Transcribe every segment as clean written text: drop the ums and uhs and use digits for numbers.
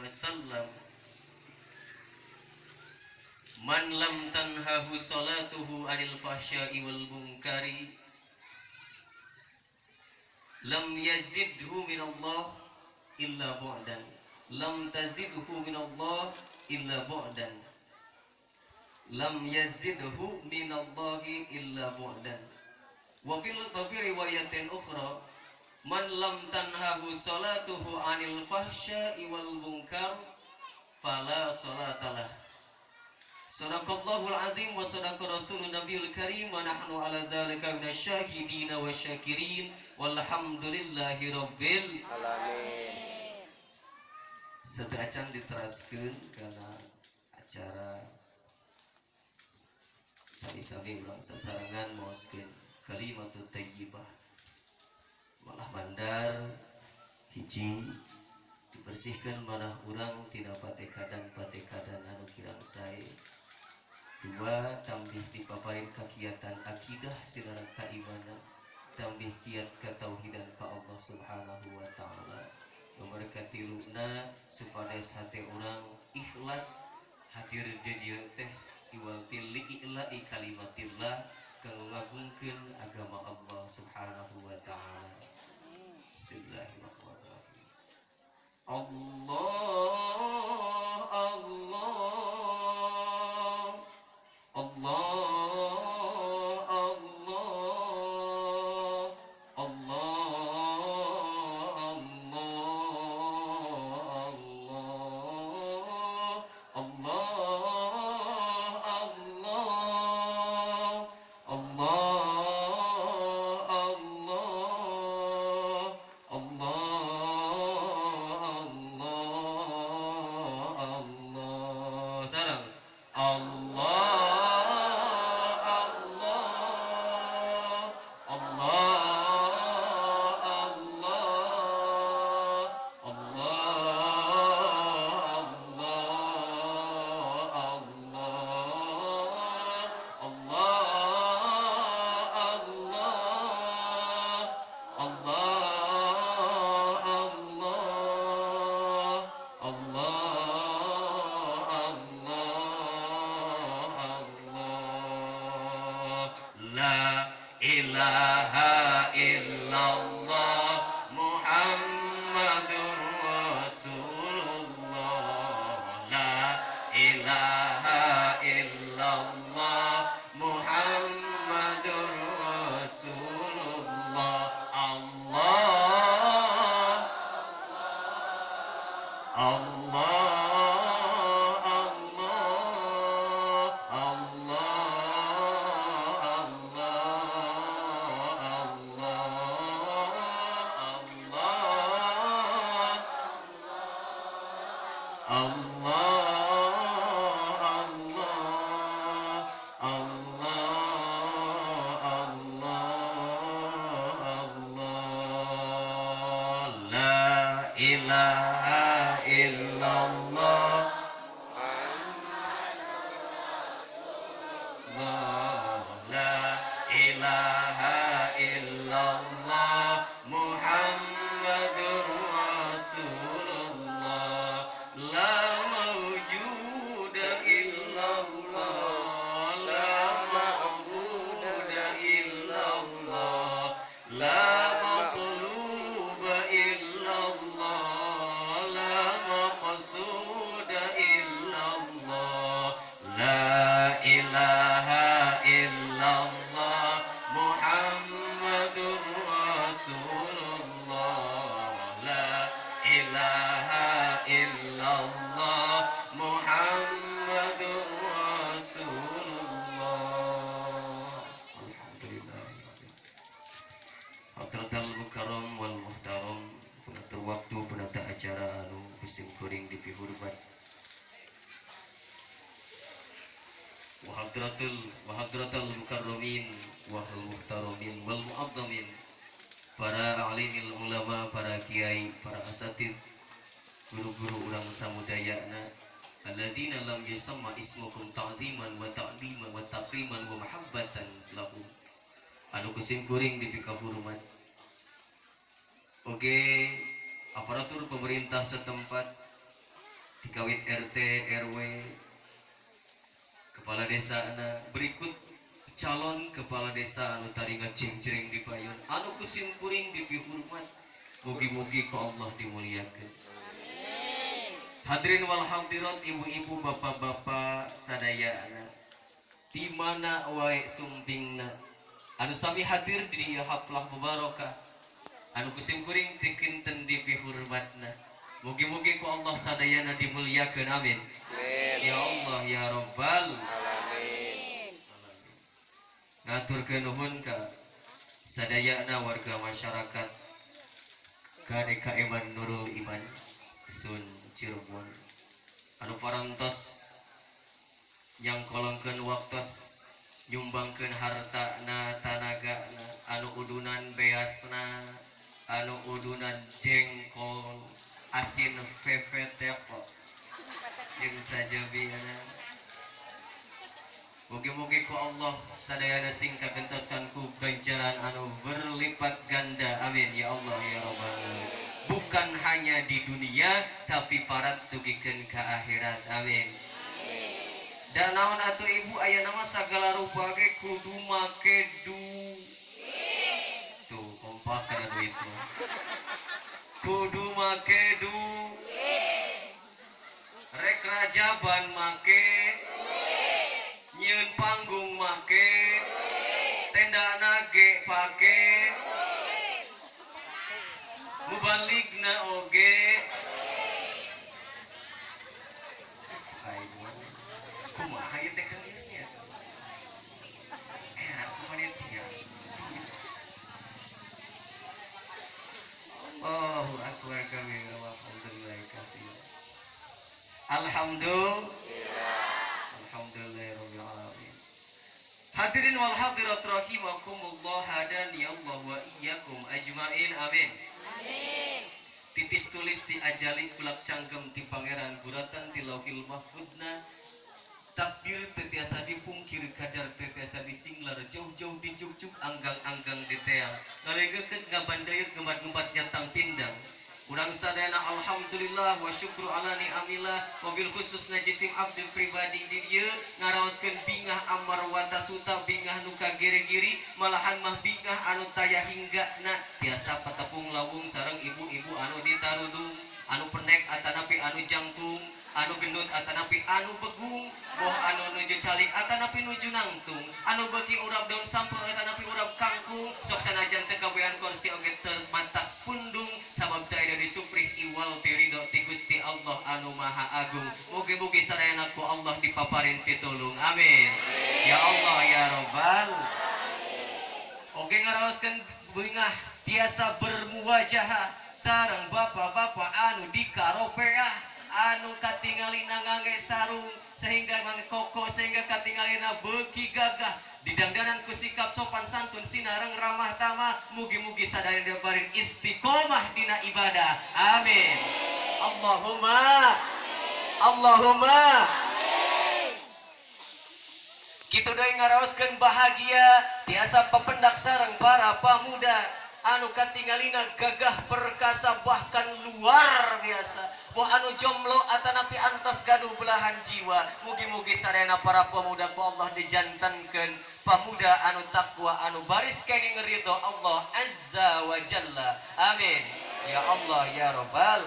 wasallam, man lam tanhahu salatuhu anil fahsya'i wal munkari lam yazidhu minallah illa bu'dan, lam tazidhu minallah illa bu'dan, lam yazidhu minallahi illa bu'dan. Wa fil riwayatin ukhra, man lam tanhahu salatuhu anil fahsya'i wal munkar fala salatalah. Sadaqallahul azim wa sadaqa rasulun nabiyul karim wa nahnu ala dzalika minasyahidin wa syakirin walhamdulillahi rabbil alamin. Sateuacan diteraskeun kana acara sami-sami urang sasarengan maoskeun kalimatut thayyibah. Malah bandar hiji dibersihkan manah urang tina patekadan-patekadan anu kirang sae. Dua, tambih dipaparin kakiatan akidah sinareng kaimanan, tambih kiat katauhidan ka Allah Subhanahu wa taala. Nomor katiluna supades hate urang ikhlas hadir di dieu teh iwal ti li'ila'i kalimatillah kanggo ngagungkeun agama Allah Subhanahu wa taala. Bismillahirrahmanirrahim. Allah Allah Allah Allah Allah Allah Allah Allah Allah Allah Allah Allah sareng Allah Allah Allah Allah Allah Allah Allah Allah Allah Allah Allah Allah. La ilaha illallah Muhammadur Rasulullah. La ilaha illallah Muhammadur Rasulullah. Allah Allah Allah Allah Allah Allah Allah Allah Allah Allah. La ilaha illallah La ilaha illallah Muhammadur Rasulullah. La mawjuda illallah, la ma'buda illallah, la matluba illallah, la maqsuda illallah. La ilaha illallah Muhammadur Rasulullah. La ilaha illallah Muhammadur Rasulullah. Alhamdulillah. Hadratal Mukarram wal Muhtaram, pengatur waktu penata acara anu kusim kuring dipihormat. Wa hadratal mukarramin wal muhtaramin wal mu'azzamin, para alimil ulama, para kiai, para asatid, guru-guru urang samudayana, alladzina lam yusamma ismuhum ta'ziman wa ta'liman wa takriman wa mahabbatan lahum, anu kusim kuring dipikahurmat. Oge aparatur pemerintah setempat, Tikawit RT RW kepala desa ana berikut calon kepala desa anu taringa cingjring di payun anu kusim kuring dipihormat mugi-mugi ku Allah dimuliakeun. Hadirin wal hadirat ibu-ibu bapak-bapak sadayana di mana wae sumpingna anu sami hadir di dieu haflah mubarakah anu kusim kuring ti kinten dipihormatna mugi-mugi ku Allah sadayana dimuliakeun amin. Ya Allah ya Rabbal alamin. Ngaturkeun nuhun ka sadayana warga masyarakat KDKM Nurul Iman Sun Cirebon anu parantos nyangkolongkeun waktos nyumbangkeun hartana tanagana anu udunan beasna anu udunan jengkol asin VVTP jeung sajabina. Mugi-mugi ku Allah sadayana sing kagentoskan ku ganjaran anu berlipat ganda amin ya Allah ya Rabbal alamin. Bukan hanya di dunia tapi parat dugikeun ka akhirat amin. Dan naon atuh ibu aya nama sagala rupa ge kudu make duit. Tuh kompak kana duit mah. Kudu make duit. Rek rajaban make nyieun panggung make tenda nage pake mubaligna oge. Kumaha ieu teh Kang Ius nya era ku panitia. Allahu akbar kabira walhamdulillah kasih. Alhamdulillah. Alhamdulillahirabbil alamin. Hadirin wal hadirat rahimakumullah hadani Allah wa iyyakum ajmain amin. Amin. Titis tulis ti ajali kulak cangkem ti pangeran guratan ti lauhil mahfudna takdir teu tiasa dipungkir kadar teu tiasa disinglar jauh-jauh dijugjug anggang-anggang diteang ngalegeukeut ngabandayut ngembat-ngembat nyatang pindang. Urang sadayana alhamdulillah wa syukru ala ni'amillah wabil khusus najisim abdi pribadi di dieu ngaraoskeun bingah amar watasuta bingah nu kagiri-giri malahan mah bingah anu taya hinggana tiasa patepung lawung sareng ibu-ibu anu ditarudung anu pendek atanapi anu jangkung anu gendut atanapi anu begung boh anu nuju calik atanapi nuju nangtung anu beuki urap daun sampe atanapi urap kangkung sok sanajan teu kabehan kursi oge teu matak pundung sabab teu aya disuprih iwal ti ridho ti Gusti Allah anu Maha Agung. Mugi-mugi sadayana ku Allah dipaparin pitulung amin ya Allah ya Rabbal. Oge ngaraoskeun bingah tiasa bermuwajahah sareng bapak-bapak anu dikaropeah anu katingalina ngangge sarung sehingga mangkoko sehingga katingalina beuki gagah didangdanan ku sikap sopan santun sinareng ramah tamah mugi-mugi sadaya diparin istiqomah dina ibadah amin. Allahumma Allahumma. Kitu deui ngaraoskeun bahagia tiasa pependak sareng para pamuda anu katingalina gagah perkasa bahkan luar biasa boh anu jomblo atanapi anu tos gaduh belahan jiwa mugi-mugi sadayana para pemuda ku Allah dijantankeun pemuda anu takwa anu baris kenging ridho Allah azza wa jalla amin ya Allah ya Rabbal.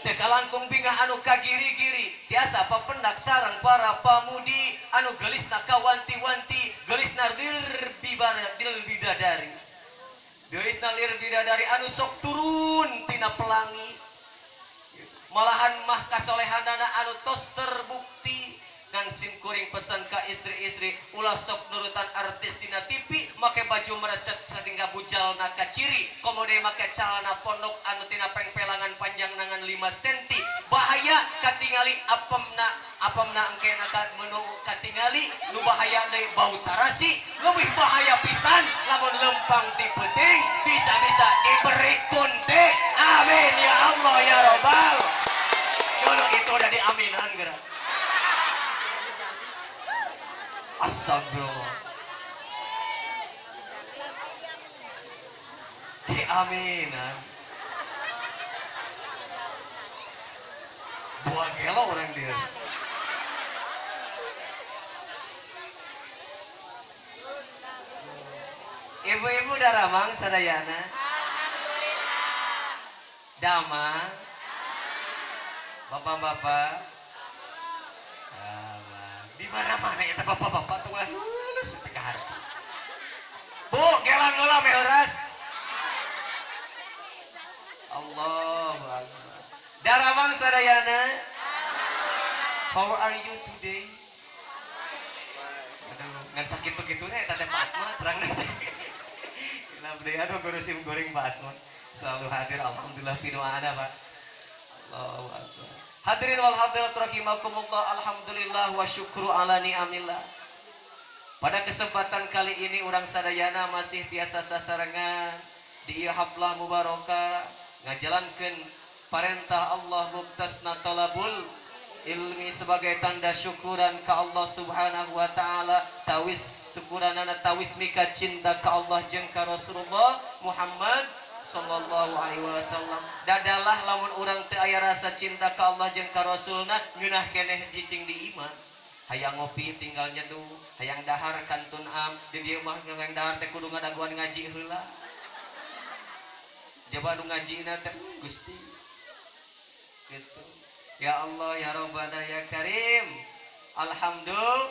Teu kalangkung bingah anu kagiri-giri tiasa papendak sareng para pamudi anu geulisna kawanti-wanti geulisna lir bidadari geulisna lir bidadari anu sok turun tina pelangi malahan mah kasolehanana anu tos terbukti ngan simkuring pesan ka istri-istri ulah sok nurutan artis tina TV make baju merecet satingga bujalna kaciri komode make calana pondok anu tina pengpelangan panjang nangan 5 cm bahaya katingali apemna apemna engkena ka menu katingali nu bahaya deui bau tarasi leuwih bahaya pisan lamun lempang ti peuting bisa-bisa diberi kunte amin ya Allah ya Rabbal. Jono itu udah diaminan geura. Astagfirullah. Diaminan. Buah gelo orang dia. Ibu-ibu daramang sadayana. Alhamdulillah. Damang. Bapak-bapak. Damang. Di mana-mana eta bapak-bapak tuh lulus teu kaharti. Bu, gelang heula meh heuras. Allahu Akbar. Daramang sadayana. How are you today? Aduh, ngan sakit begitu teh eta teh Pak Atma terang teh. Alhamdulillah, aduh guru sim goreng Pak Atma selalu hadir, alhamdulillah fi doana Pak. Allahu Akbar. Hadirin wal hadirat rahimakumullah, alhamdulillah wa syukru ala ni'amillah. Pada kesempatan kali ini urang sadayana masih tiasa sasarengan di ieu haflah mubarakah ngajalankeun parentah Allah buktasna talabul ilmi sebagai tanda syukuran ka Allah Subhanahu wa taala, tawis syukuranana tawis mika cinta ka Allah jeung ka Rasulullah Muhammad sallallahu alaihi wasallam. Dadalah lamun urang teu aya rasa cinta ka Allah jeung ka Rasulna ngeunah keneh cicing di imah. Hayang ngopi tinggal nyeduh, hayang dahar kantun am, di dieu mah hayang dahar teh kudu ngadaguan ngaji heula. Jaba nu ngajina teh Gusti. Gitu. Ya Allah ya Rabbana ya Karim. Alhamdulillah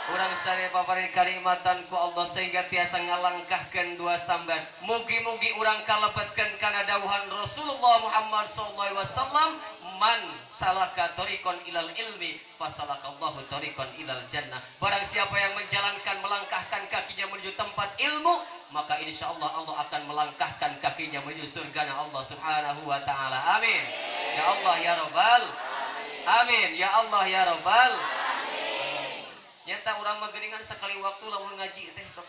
urang sadaya paparin kanikmatan ku Allah sehingga tiasa ngalangkahkeun dua samban. Mugi-mugi urang kalebetkeun kana dawuhan Rasulullah Muhammad sallallahu alaihi wasallam, man salaka tariqan ilal ilmi fasalakallahu tariqan ilal jannah. Barang siapa yang menjalankan melangkahkan kakinya menuju tempat ilmu, maka insyaallah Allah akan melangkahkan kakinya menuju surga Allah Subhanahu wa taala. Amin. Ya Allah ya Rabbal. Amin. Ya Allah ya Rabbal. Nyata urang mah geuningan sekali waktu lamun ngaji teh sok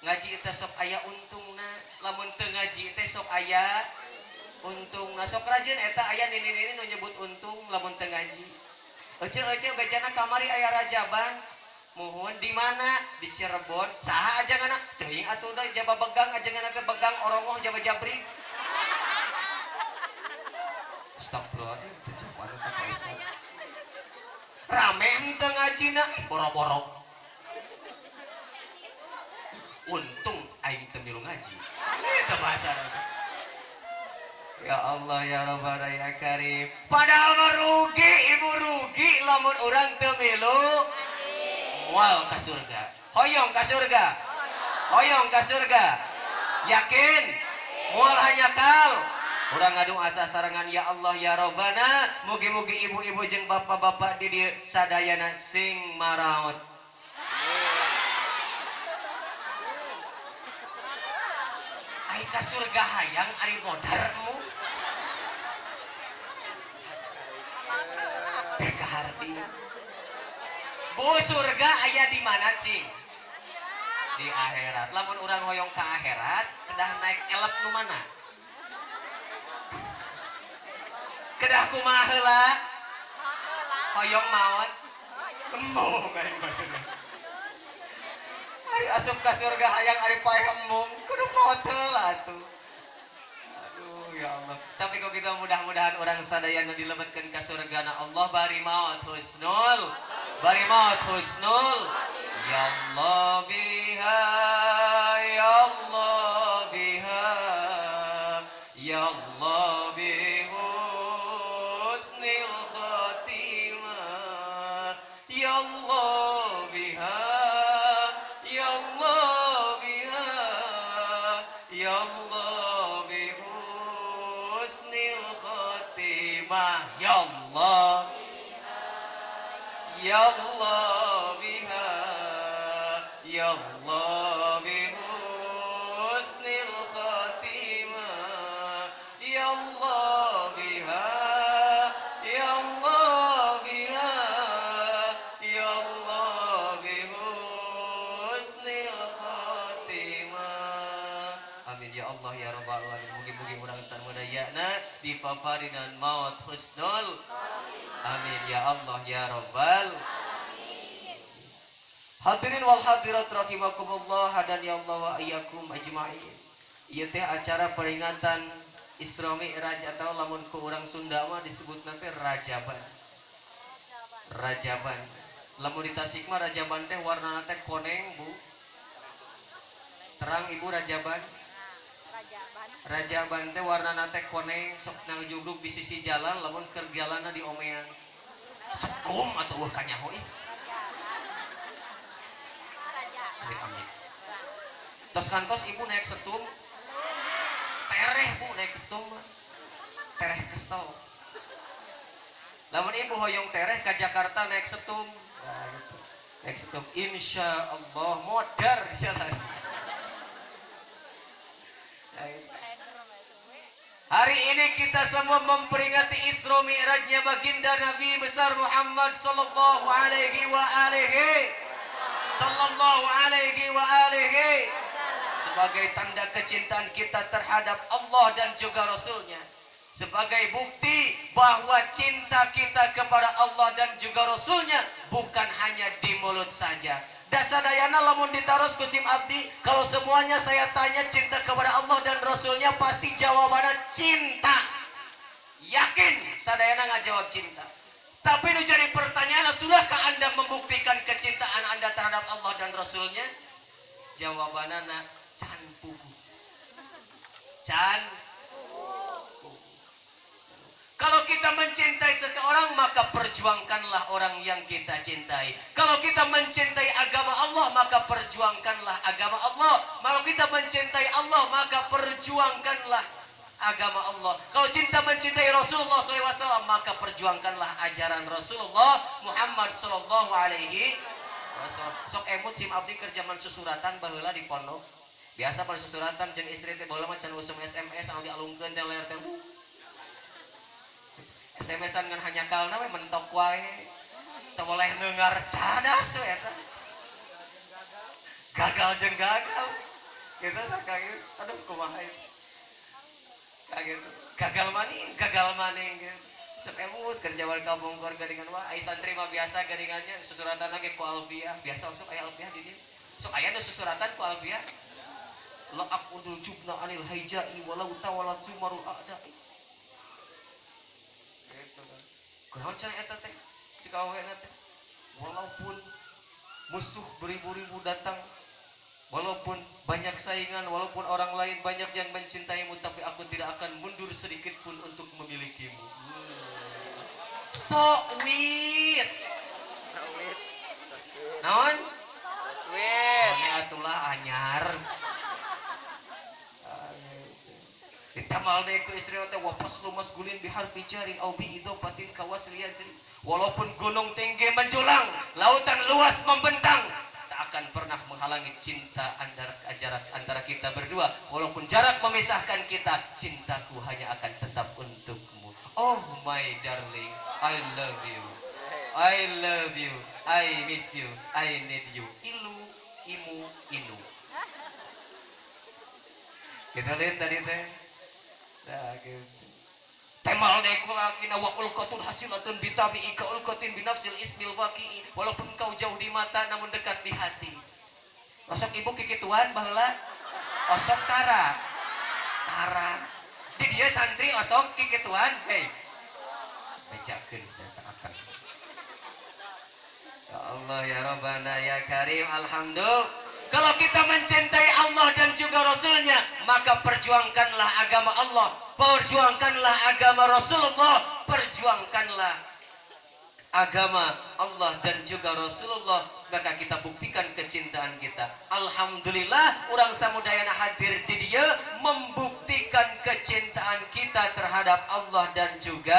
ngaji teh sok aya untungna, lamun teu ngaji teh sok aya untungna. Sok rajin eta aya nini-nini nu nyebut untung lamun teu ngaji. Ece-ece bejana kamari aya rajaban. Muhun di mana? Di Cirebon. Saha ajanganna? Teuing atuh da jaba begang ajanganna teh begang orongoh jaba jabrik. Astagfirullahaladzim, teu jawaban eta Pak Ustaz. Rame henteu ngajina, boro-boro. Untung aing teu milu ngaji. Eta bahasa. Ya Allah ya Rabbana ya Karim. Padahal mah rugi, ibu rugi lamun urang teu milu moal ka surga. Hoyong ka surga. Hoyong ka surga. Yakin? Moal hanyakal. Urang ngadu asa sarengan ya Allah ya Rabbana, mugi-mugi ibu-ibu jeung bapak-bapak di dieu sadayana sing maraot. Ai ka surga hayang ari modarmu. Teu kaharti. Bu, surga aya di mana cing? Di akhirat. Lamun urang hoyong ka akhirat, kedah naik elep nu mana? Kedah kumaha heula? Hoyong maot. Embung aing maksudna. Ari asup ka surga hayang ari paeh embung, kudu maot heula atuh. Aduh ya Allah. Tapi kok kita mudah-mudahan orang sadayana dilebetkeun ka surgana Allah bari maot husnul. Bari maot husnul. Ya Allah biha, ya Allah biha, ya Allah bihusnil khatimah, ya Allah biha, ya Allah biha, ya Allah bihusnil khatimah, ya Allah, ya Allah biha, ya Allah bihusnil khatimah, ya Allah biha, ya Allah biha, ya Allah bihusnil khatimah. Amin ya Allah ya Rabbal alamin. Mugi-mugi urang sadayana dipaparinan maut husnul. Amin ya Allah ya Rabbal. Hadirin wal hadirat rahimakumullah, hadani Allah wa iyyakum ajmain. Ieu teh acara peringatan Isra Mi'raj atau lamun ku urang Sunda mah disebutna teh Rajaban. Rajaban. Lamun di Tasik mah Rajaban teh warnana teh koneng, Bu. Terang Ibu Rajaban. Rajaban teh warnana teh koneng, sok nangjuglug di sisi jalan lamun keur jalanna di omean. Sekum atuh eueuh kanyaho ih. Amit amit. Tos kantos ibu naik setum. Tereh Bu naik setum mah. Tereh kesel. Lamun ibu hoyong tereh ke Jakarta naik setum. Nah, gitu. Naik setum insya Allah modar di jalan. Nah, gitu. Hari ini kita semua memperingati Isra Mi'rajnya baginda Nabi besar Muhammad sallallahu alaihi wa alihi sallallahu alaihi wa alihi sebagai tanda kecintaan kita terhadap Allah dan juga Rasulnya, sebagai bukti bahwa cinta kita kepada Allah dan juga Rasulnya bukan hanya di mulut saja. Dasadayana lamun ditaros ku sim abdi, kalau semuanya saya tanya cinta kepada Allah dan Rasulnya, pasti jawabannya cinta. Yakin sadayana nggak jawab cinta. Tapi nu jadi pertanyaan, sudahkah Anda membuktikan kecintaan Anda terhadap Allah dan Rasulnya? Jawabannya can pugu. Can. Kalau kita mencintai seseorang, maka perjuangkanlah orang yang kita cintai. Kalau kita mencintai agama Allah, maka perjuangkanlah agama Allah. Kalau kita mencintai Allah, maka perjuangkanlah agama Allah. Kalau cinta mencintai Rasulullah SAW, maka perjuangkanlah ajaran Rasulullah Muhammad SAW. Sok emut sim abdi keur zaman susuratan baheula di pondok. Biasa pada susuratan jeung istri teh baheula mah can usum SMS anu dialungkeun teh layar teh. SMS-an ngan hanyakalna we mentok wae. Teu boleh neungar cadas we eta. Gagal jeung gagal. Gitu tah Kang Yus. Aduh kumaha ieu. Kaget. Gagal maning gitu. Sok emut keur jaman ka Bogor geuningan wah ai santri mah biasa geuningannya susuratan ge ku alfiah. Biasa sok aya alfiah di dieu. Sok aya nu susuratan ku alfiah. La aqudul jubna anil haijai walau tawalat zumarul a'dai. Kunaon cenah eta teh? Cek awena teh. Walaupun musuh beribu-ribu datang, walaupun banyak saingan, walaupun orang lain banyak yang mencintaimu, tapi aku tidak akan mundur sedikit pun untuk memilikimu. So sweet. Naon? So sweet. Ini atulah anyar. Ditamal deui ku istri teh wa faslu masgulin biharfi jarin au bi idofatin kawasli yajri. Walaupun gunung tinggi menjulang, lautan luas membentang, tak akan pernah menghalangi cinta antara jarak antara kita berdua. Walaupun jarak memisahkan kita, cintaku hanya akan tetap untukmu. Oh my darling, I love you. I love you. I miss you. I need you. Ilu, imu, inu. Kita lihat tadi teh. Nah, gitu. Temal deku akina wa ulqatun hasilatun bitabi'i ka ulqatin binafsil ismil waqi'i. Walaupun kau jauh di mata namun dekat di hati. Osok ibu kikituan baheula? Osok tara. Tara. Di dia santri osok kikituan, hei. Bejakeun saya tak akan. Ya Allah ya Rabbana ya Karim, alhamdulillah. Kalau kita mencintai Allah dan juga Rasulnya, maka perjuangkanlah agama Allah, perjuangkanlah agama Rasulullah, perjuangkanlah agama Allah dan juga Rasulullah, maka kita buktikan kecintaan kita. Alhamdulillah, orang samudayana hadir di dia membuktikan kecintaan kita terhadap Allah dan juga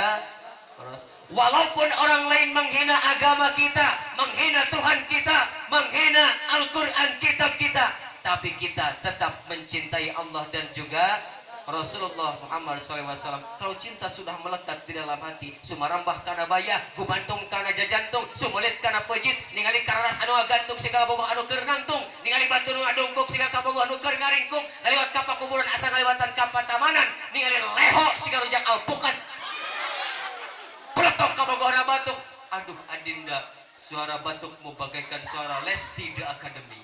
Rasul. Walaupun orang lain menghina agama kita, menghina Tuhan kita, menghina Al-Quran kitab kita, tapi kita tetap mencintai Allah dan juga Rasulullah Muhammad SAW. Kalau cinta sudah melekat di dalam hati, sumarambah kana bayah, gubantung kana jajantung, sumulit kana pejit, ningali kararas anu agantung siga kabogoh anu keur nangtung, ningali batu nu adungkuk siga kabogoh anu keur ngaringkung, ngaliwat ka pakuburan asa ngaliwatan ka patamanan, ningali leho siga rujak alpukat. Peletok kabogohna batuk. Aduh adinda, suara batukmu bagaikan suara Lesti The Academy.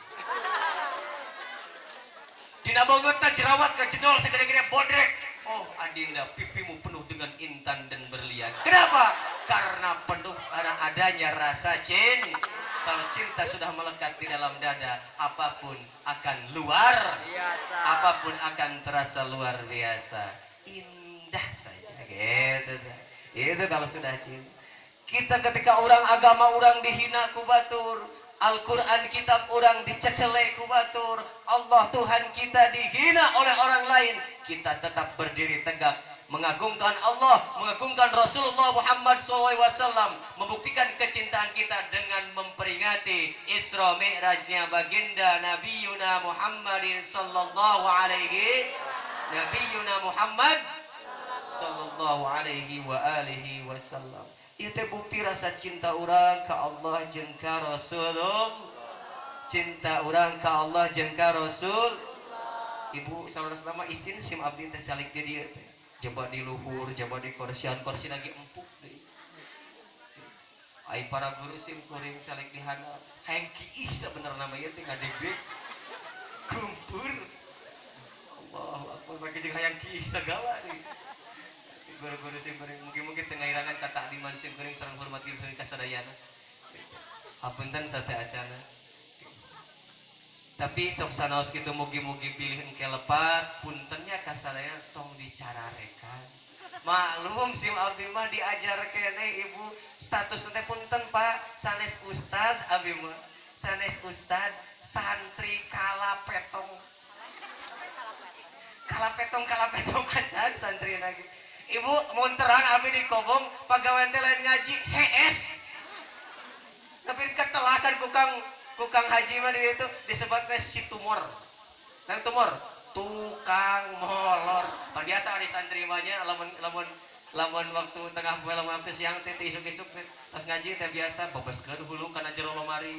Dina bangetna jerawat kajedol segede-gede bodrek. Oh Adinda, pipimu penuh dengan intan dan berlian. Kenapa? Karena penuh karena adanya rasa cinta. Kalau cinta sudah melekat di dalam dada, apapun akan luar biasa. Apapun akan terasa luar biasa. Indah saja gitu. Itu kalau sudah cinta. Kita ketika orang agama orang dihina ku batur, Al-Quran kitab orang dicecele ku batur, Allah Tuhan kita dihina oleh orang lain, kita tetap berdiri tegak mengagungkan Allah, mengagungkan Rasulullah Muhammad SAW, membuktikan kecintaan kita dengan memperingati Isra Mi'rajnya baginda Nabiyuna Muhammadin sallallahu alaihi Nabiyuna Muhammad sallallahu alaihi wa alihi wasallam. Itu bukti rasa cinta orang ke Allah jeung ka Rasulullah. Cinta orang ke Allah jeung ka Rasul. Ibu sallallahu alaihi wasallam isin sim abdi teh calik di dieu teh. Jaba di luhur, jaba di korsian, korsi lagi empuk deui. Ai para guru sim kuring calik di handap. Hayang kiih sabenerna mah ieu teh ngadegdeg. Kumpur. Allahu akbar, make jeung hayang kiih sagala deui. Guru-guru sim kuring mungkin-mungkin teu ngairangan ka takdiman sim kuring sareng hormat kieu ka sadayana. Hapunten sate acana. Tapi sok sanaos kitu mugi-mugi pilih engke lepat, puntennya ka sadayana tong dicararekan. Maklum sim abdi mah diajar keneh ibu status teh punten Pak, sanes ustad abdi mah. Sanes ustad, santri kalapetong. Kalapetong kalapetong acan santri lagi. Ibu mun terang abdi di kobong pagawean teh lain ngaji hees. Tapi ketelakan kukang haji mah di itu disebutnya si tumor. Nang tumor tukang molor. Pan biasa ari santri mah nya lamun lamun lamun waktu tengah poe lamun waktu siang teh isuk-isuk teh tos ngaji teh biasa bebeskeun hulu kana jero lomari.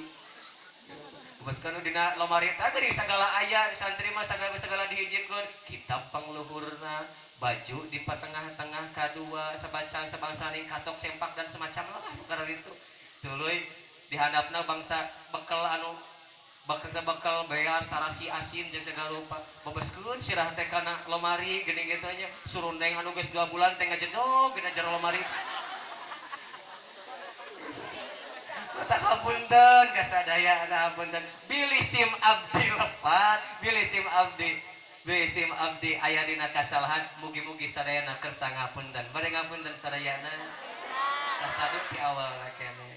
Bebeskeun dina lomari teh geuning sagala aya santri mah sagala segala dihijikeun kitab pangluhurna, baju di patengah-tengah kadua sabacang sabangsaning katok sempak dan semacam lah perkara itu. Tuluy dihandapna bangsa bekel anu bakal bakal beas tarasi asin jeung segala rupa bebeskeun sirah teh kana lomari geuning kitu nya surundeng anu geus 2 bulan teh ngajedog dina jero lomari. Tak hapunten ka sadayana hapunten bilih sim abdi lepat bilih sim abdi bilih sim abdi aya dina kasalahan mugi-mugi sadayana kersa ngapunten bade ngapunten sadayana sasaduk ti awalna keneh.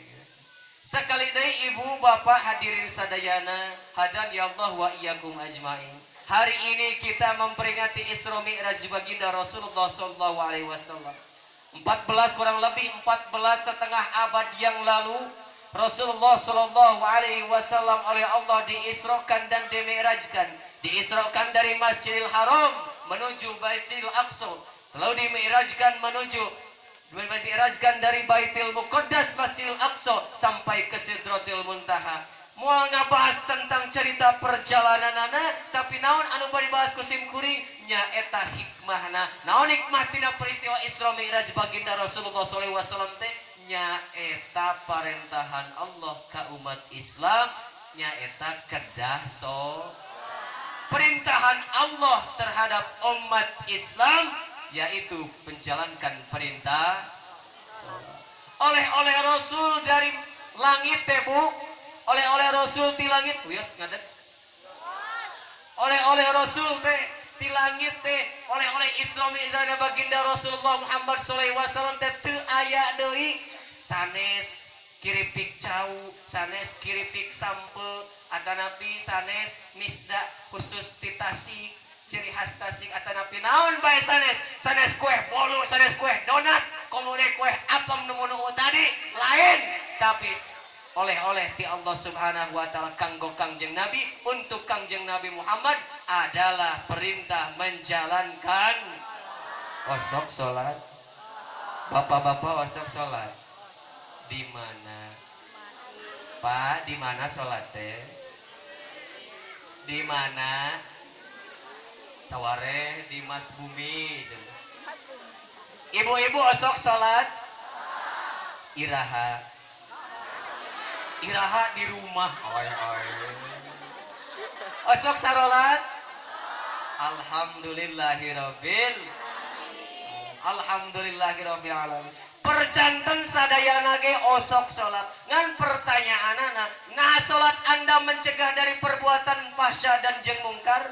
Sekali deui ibu bapak hadirin sadayana hadan ya Allah wa iyyakum ajmain. Hari ini kita memperingati Isra Mi'raj baginda Rasulullah sallallahu alaihi wasallam. 14 kurang lebih 14 setengah abad yang lalu Rasulullah sallallahu alaihi wasallam oleh Allah diisrokan dan dimi'rajkan. Diisrokan dari Masjidil Haram menuju Baitul Aqsa, lalu dimi'rajkan menuju dimi'rajkan dari Baitul Muqaddas Masjidil Aqsa sampai ke Sidratil Muntaha. Moal ngabahas tentang cerita perjalananana, tapi naon anu bari bahas ku sim kuring nyaeta hikmahna. Naon hikmah tina peristiwa Isra Mi'raj baginda Rasulullah sallallahu alaihi wasallam teh nyaeta parentahan Allah ka umat Islam nyaeta kedah so perintahan Allah terhadap umat Islam yaitu menjalankan perintah sholat. Oleh-oleh Rasul dari langit teh Bu, oleh-oleh Rasul ti langit, wios ngadeg. Oleh-oleh Rasul teh ti langit teh, oleh-oleh Isra Mi'raj baginda Rasulullah Muhammad sallallahu alaihi wasallam teh teu aya deui sanes kiripik cau, sanes kiripik sampe, atanapi sanes misda khusus ti Tasik, ciri khas Tasik atanapi naon bae sanes, sanes kue bolu, sanes kue donat, komode kue apem nu tadi lain, tapi oleh-oleh ti Allah Subhanahu wa taala kanggo Kangjeng Nabi untuk Kangjeng Nabi Muhammad adalah perintah menjalankan osok salat. Bapak-bapak osok salat. Di mana? Pak, di mana salat teh? Di mana? Saware di Mas Bumi. Ibu-ibu osok salat? Iraha. Iraha di rumah. Oi oi. Osok sarolat? Alhamdulillahirabbil. Alhamdulillahirabbil alamin. Percanten sadayana ge osok salat. Ngan pertanyaanana, nah salat Anda mencegah dari perbuatan fahsya dan jeung mungkar?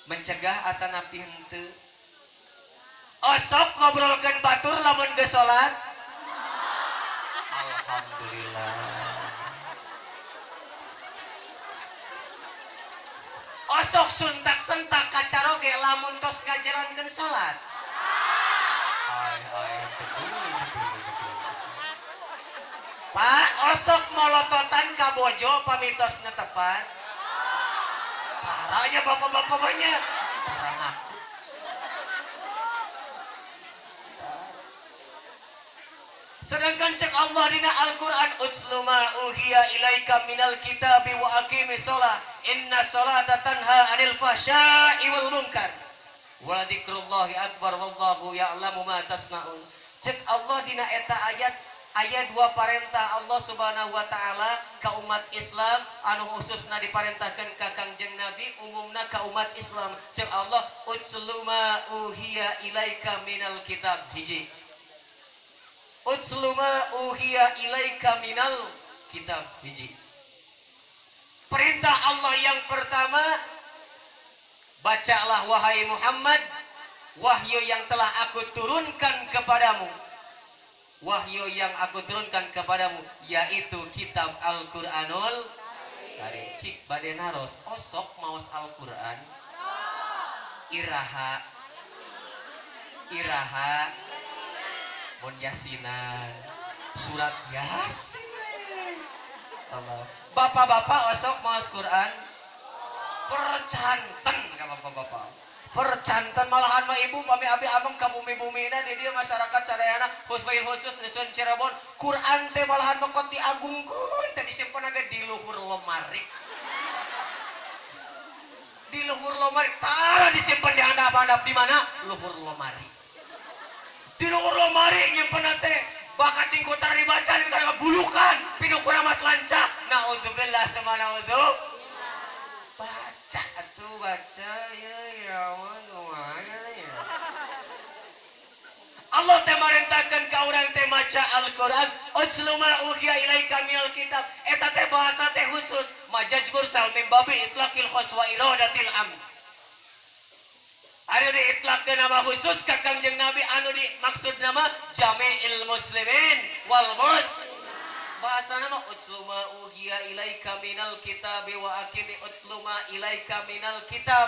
Mencegah atanapi henteu? Osok ngobrolkeun batur lamun geus salat? Alhamdulillah. Osok suntak-sentak kacaroge lamun tos ngajalankeun salat. Pak, osok molototan ka bojo pamitos netepan. Taranya bapak-bapak banyak. Tarang aku. Sedangkan cek Allah dina Al-Qur'an utslu ma uhiya ilaika minal kitabi wa aqimis shalah inna sholata tanha 'anil fahsya'i wal munkar wa dzikrullahi akbar wallahu ya'lamu ma tasnaun. Cek Allah dina eta ayat ayat dua parentah Allah Subhanahu wa taala ka umat Islam anu khususna diparentahkeun ka Kangjeng Nabi umumna ka umat Islam. Cek Allah utslu ma uhiya ilaika minal kitab hiji. Utslu ma uhiya ilaika minal kitab hiji. Perintah Allah yang pertama, bacalah wahai Muhammad wahyu yang telah aku turunkan kepadamu. Wahyu yang aku turunkan kepadamu yaitu kitab Al-Qur'anul Karim. Cik bade naros osok maos Al-Qur'an iraha iraha mun yasinan surat Yasin. Allah. Bapak-bapak osok maos Quran percanten ka bapak-bapak. Percanten malahan mah ibu pami abi ameng ka bumi-bumina di dieu masyarakat sadayana khusus dusun Cirebon Quran teh malahan mah kot diagungkeun teh disimpen ge di luhur lemari. Di luhur lemari tara disimpen di handap-handap di mana? Luhur lemari. Di luhur lemari nyimpen teh bakat tingkotar dibaca di kana bulukan pinuh kuramat lanca. Naudzubillah sama naudzu. Baca atuh baca ya ya Allah ya. Allah teh marentahkeun ka urang teh maca Al-Qur'an utslu ma uhiya ilaika minal kitab. Eta teh bahasa teh khusus majaz mursal min babi itlaqil khas wa iradatil am. Anu diitlaqkeun nama khusus ka Kangjeng Nabi anu dimaksud nama jami'il muslimin wal mus. Bahasa nama utslu ma uhiya ilaika minal kitab wa aqimi utlu ma ilaika minal kitab.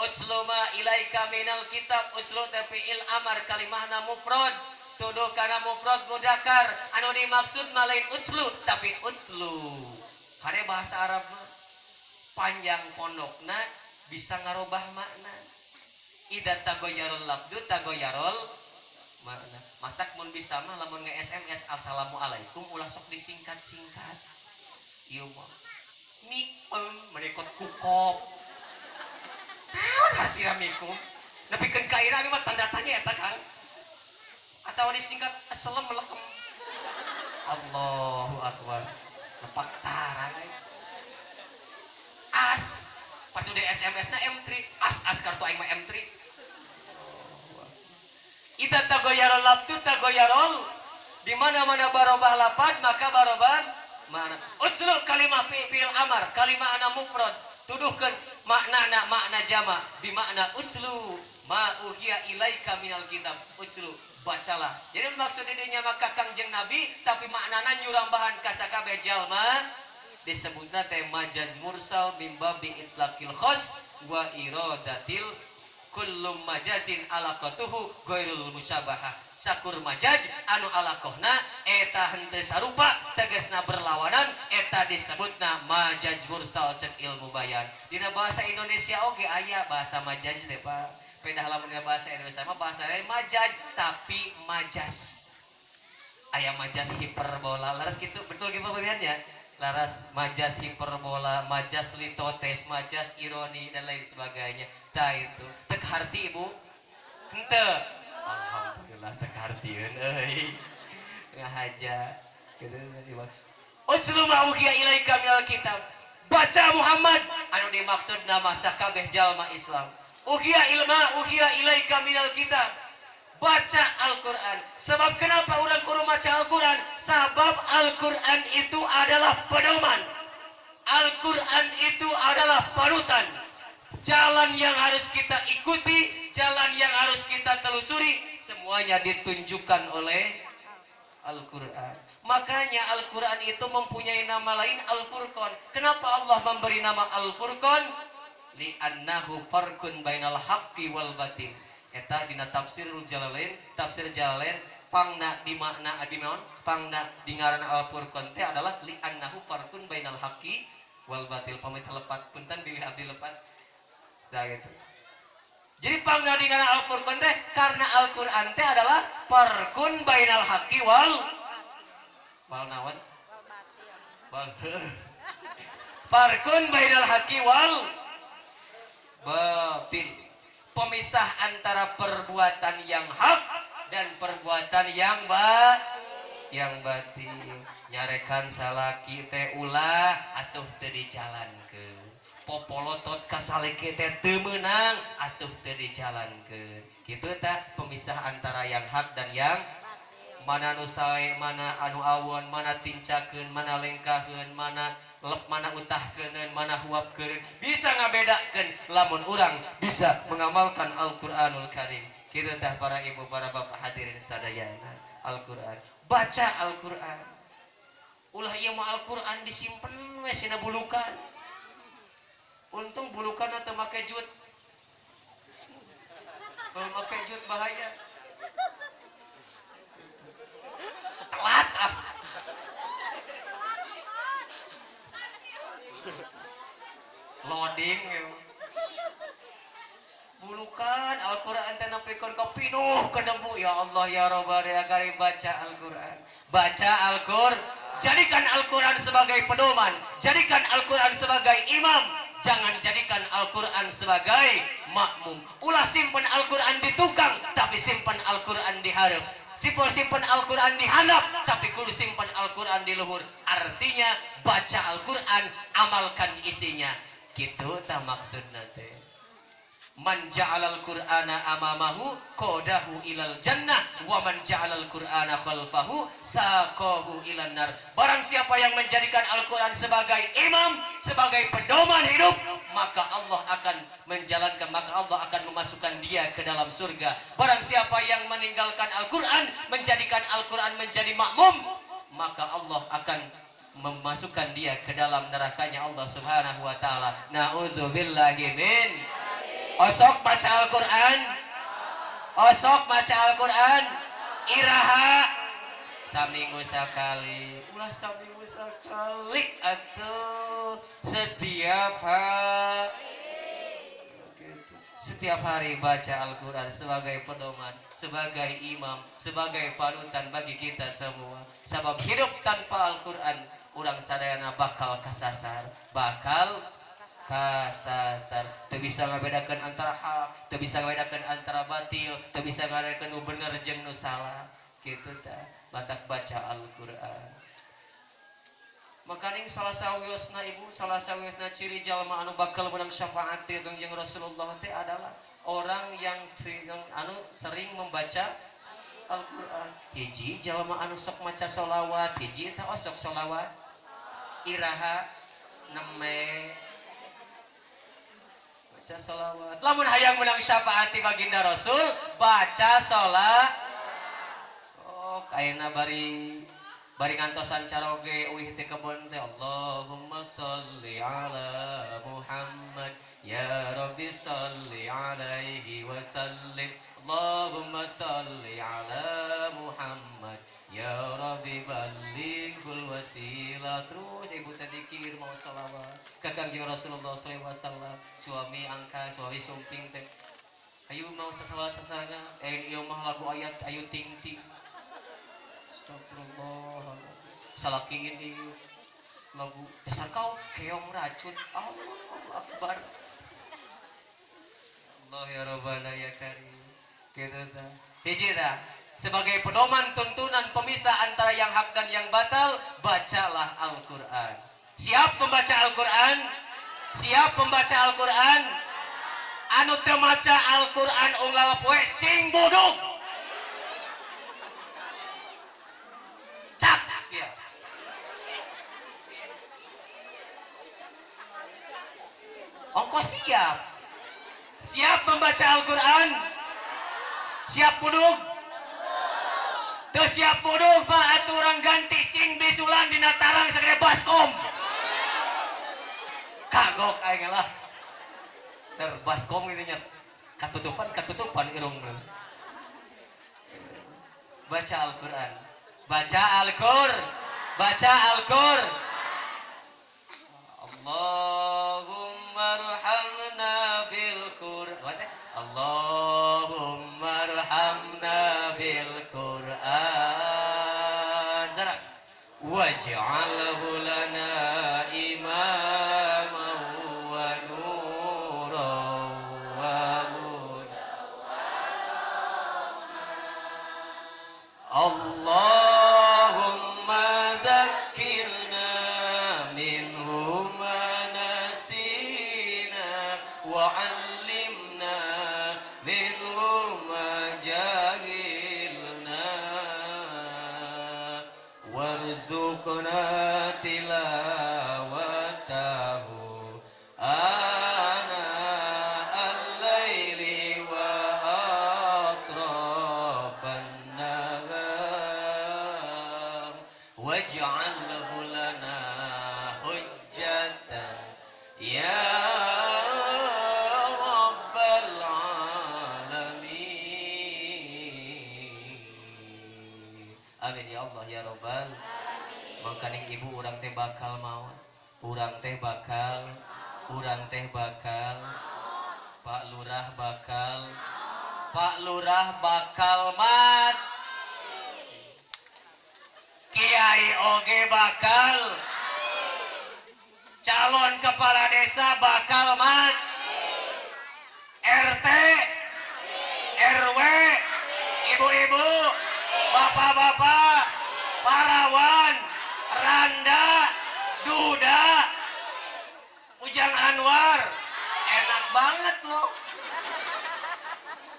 Utslu ma ilaika minal kitab utslu teh fi'il amar kalimahna mufrad tuduh kana mufrad mudzakkar anu dimaksud mah lain utslu tapi utlu. Kare bahasa Arab mah panjang pondokna bisa ngarobah makna. Ida tagoyarul labdu tagoyarul makna. Matak mun bisa mah lamun nge-SMS assalamualaikum ulah sok disingkat-singkat. Ieu mah mikpeng menikot kukop. Naon hartina mikum? Nepikeun ka ira abi mah tanda tanya eta Kang. Atawa disingkat assalam melekem. Allahu akbar. Lepak tarang euy. As pas udah SMS na M3 as as kartu aing mah M3. Ida tagoyarol labdu tagoyarol di mana-mana barobah lapad maka barobah mana. Utslu kalimah fi'il amar kalimah ana mufrad tuduhkeun makna makna jama bi makna utslu ma uhiya ilaika minal kitab utslu bacalah. Jadi maksud dinya maka Kangjeng Nabi tapi maknana nyurambahan ka sakabeh jalma disebutna teh majaz mursal mim babi itlaqil khas wa iradatil kullu majazin alaqatuhu ghairul musyabahah. Sakur majaz anu alaqahna eta henteu sarupa tegasna berlawanan eta disebutna majaz mursal cek ilmu bayan. Dina bahasa Indonesia oge aya bahasa majaz teh Pak. Pedah lamun dina bahasa Indonesia mah bahasa lain majaz tapi majas. Aya majas hiperbola laras kitu betul gitu bagiannya. Laras majas hiperbola, majas litotes, majas ironi dan lain sebagainya. Tah itu. Tek harti ibu? Henteu. Alhamdulillah tek hartieun euy. Ngahaja. Gitu Utslu ma uhiya ilaika minal kitab. Baca Muhammad anu dimaksud nama sakabeh jalma Islam. Uhiya ilma uhiya ilaika minal kitab. Baca Al-Quran. Sebab kenapa orang kudu maca Al-Quran? Sebab Al-Quran itu adalah pedoman. Al-Quran itu adalah panutan. Jalan yang harus kita ikuti, jalan yang harus kita telusuri, semuanya ditunjukkan oleh Al-Quran. Makanya Al-Quran itu mempunyai nama lain Al-Furqan. Kenapa Allah memberi nama Al-Furqan? Li'annahu farqun bainal haqqi wal batil. Eta dina tafsirul Jalalain, tafsir Jalalain pangna di makna adi naon? Pangna di ngaran Al-Furqan teh adalah li'annahu farqun bainal haqqi wal batil. Pamit lepat punten bilih abdi lepat. Dah gitu. Jadi pangna di ngaran Al-Furqan teh karena Al-Qur'an teh adalah farqun bainal haqqi wal naon? Wal farqun bainal haqqi wal batil. Pemisah antara perbuatan yang hak dan perbuatan yang batil. Nyarekan salaki teh ulah atuh teu dijalankeun. Popolotot ka salaki teh teu meunang atuh teu dijalankeun. Kitu tah pemisah antara yang hak dan yang mana nu sae, mana anu awon, mana tincakeun, mana lengkaheun, mana lep, mana utahkeun, mana huapkeun. Bisa ngabedakeun lamun urang bisa mengamalkan Al-Qur'anul Karim. Kitu tah para ibu, para bapak hadirin sadayana. Al-Qur'an, baca Al-Qur'an. Ulah ieu mah Al-Qur'an disimpen we sina bulukan. Untung bulukan teu make jut. Kalau make jut bahaya. Telat ah. Loading ya. Bulukan Al-Quran teh nepikeun ka pinuh ka debu. Ya Allah ya Rabbana ya Karim, baca Al-Quran. Baca Al-Quran. Jadikan Al-Quran sebagai pedoman, jadikan Al-Quran sebagai imam, jangan jadikan Al-Quran sebagai makmum. Ulah simpan Al-Quran di tukang, tapi simpan Al-Quran di hareup. Simpan Al-Quran di handap, tapi kudu simpan Al-Quran di luhur. Artinya baca Al-Quran, amalkan isinya. Gitu tah maksudna teh. Man ja'alal Qur'ana amamahu qadahu ilal jannah wa man ja'alal Qur'ana khalfahu saqahu ilan nar. Barang siapa yang menjadikan Al-Qur'an sebagai imam, sebagai pedoman hidup, maka Allah akan menjalankan, maka Allah akan memasukkan dia ke dalam surga. Barang siapa yang meninggalkan Al-Qur'an, menjadikan Al-Qur'an menjadi makmum, maka Allah akan memasukkan dia ke dalam nerakanya Allah Subhanahu wa taala. Na'udzubillahi min. Osok baca Al-Quran, osok baca Al-Quran, iraha saminggu sekali, ulah saminggu sekali atau setiap hari, setiap hari baca Al-Quran sebagai pedoman, sebagai imam, sebagai panutan bagi kita semua. Sebab hidup tanpa Al-Quran, urang sadayana bakal kasasar, bakal kasasar. Teu bisa ngabedakeun antara hak, teu bisa ngabedakeun antara batil, teu bisa ngabedakeun nu bener jeung nu salah. Kitu tah, batak baca Al-Qur'an. Makaning salah sawiosna ibu, salah sawiosna ciri jalma anu bakal menang syafaat ti Kangjeng Rasulullah teh adalah orang yang anu sering membaca Al-Qur'an. Hiji jalma anu sok maca sholawat, hiji eta osok sholawat. Iraha neme baca sholawat. Lamun hayang menang syafaat ti baginda Rasul, baca sholat. Sok ayeuna bari ngantosan caroge uih teh kebon teh Allahumma sholli ala Muhammad ya Rabbi sholli alaihi wa sallim. Allahumma sholli ala Muhammad ya Rabbi balighul wasilah. Terus ibu teh dikir mau sholawat ka Kangjeng Rasulullah sallallahu alaihi wasallam. Suami angka, suami sumping teh ayo mau sasalawat sasarengan, ieu mah lagu ayat ayu ting ting. Astagfirullah. Salaki ini lagu dasar kau keong racun. Allahu akbar. Allah ya Rabbana ya Karim. Gitu tah. Hiji tah. Sebagai pedoman tuntunan pemisah antara yang hak dan yang batal, bacalah Al-Quran. Siap membaca Al-Quran? Siap membaca Al-Quran? Anu teu maca Al-Qur'an unggal poe sing budug. Cak sia. Ongko siap. Siap membaca Al-Qur'an? Siap budug? Teu siap budug mah atuh urang ganti sing bisulan dina tarang sagede baskom. Kagok aing lah. Terbaskom ini nya katutupan irung. Baca Al-Qur'an. Baca Al-Qur'an. Baca Al-Qur'an. Allahumma arhamna bil Qur'an. Allahumma arhamna bil Qur'an. Waj'alhu lana imaman wa nuran wa huda. Allahumma dzakkirna minhu ma nasina wa 'allimna minhu ma jahilna warzuqna tilawatahu ana al-laili wa atrafan nahar waj'alhu lana hujjatan ya rabbal alamin. Amin ya Allah ya rabbal. Mangkaning ibu urang teh bakal maot, urang teh bakal, urang teh bakal, Pak Lurah bakal, Pak Lurah bakal mat, Kiai oge bakal, calon kepala desa bakal mat, RT, RW, ibu-ibu, bapak-bapak, parawan, randa, duda, Ujang Anwar, enak banget loh.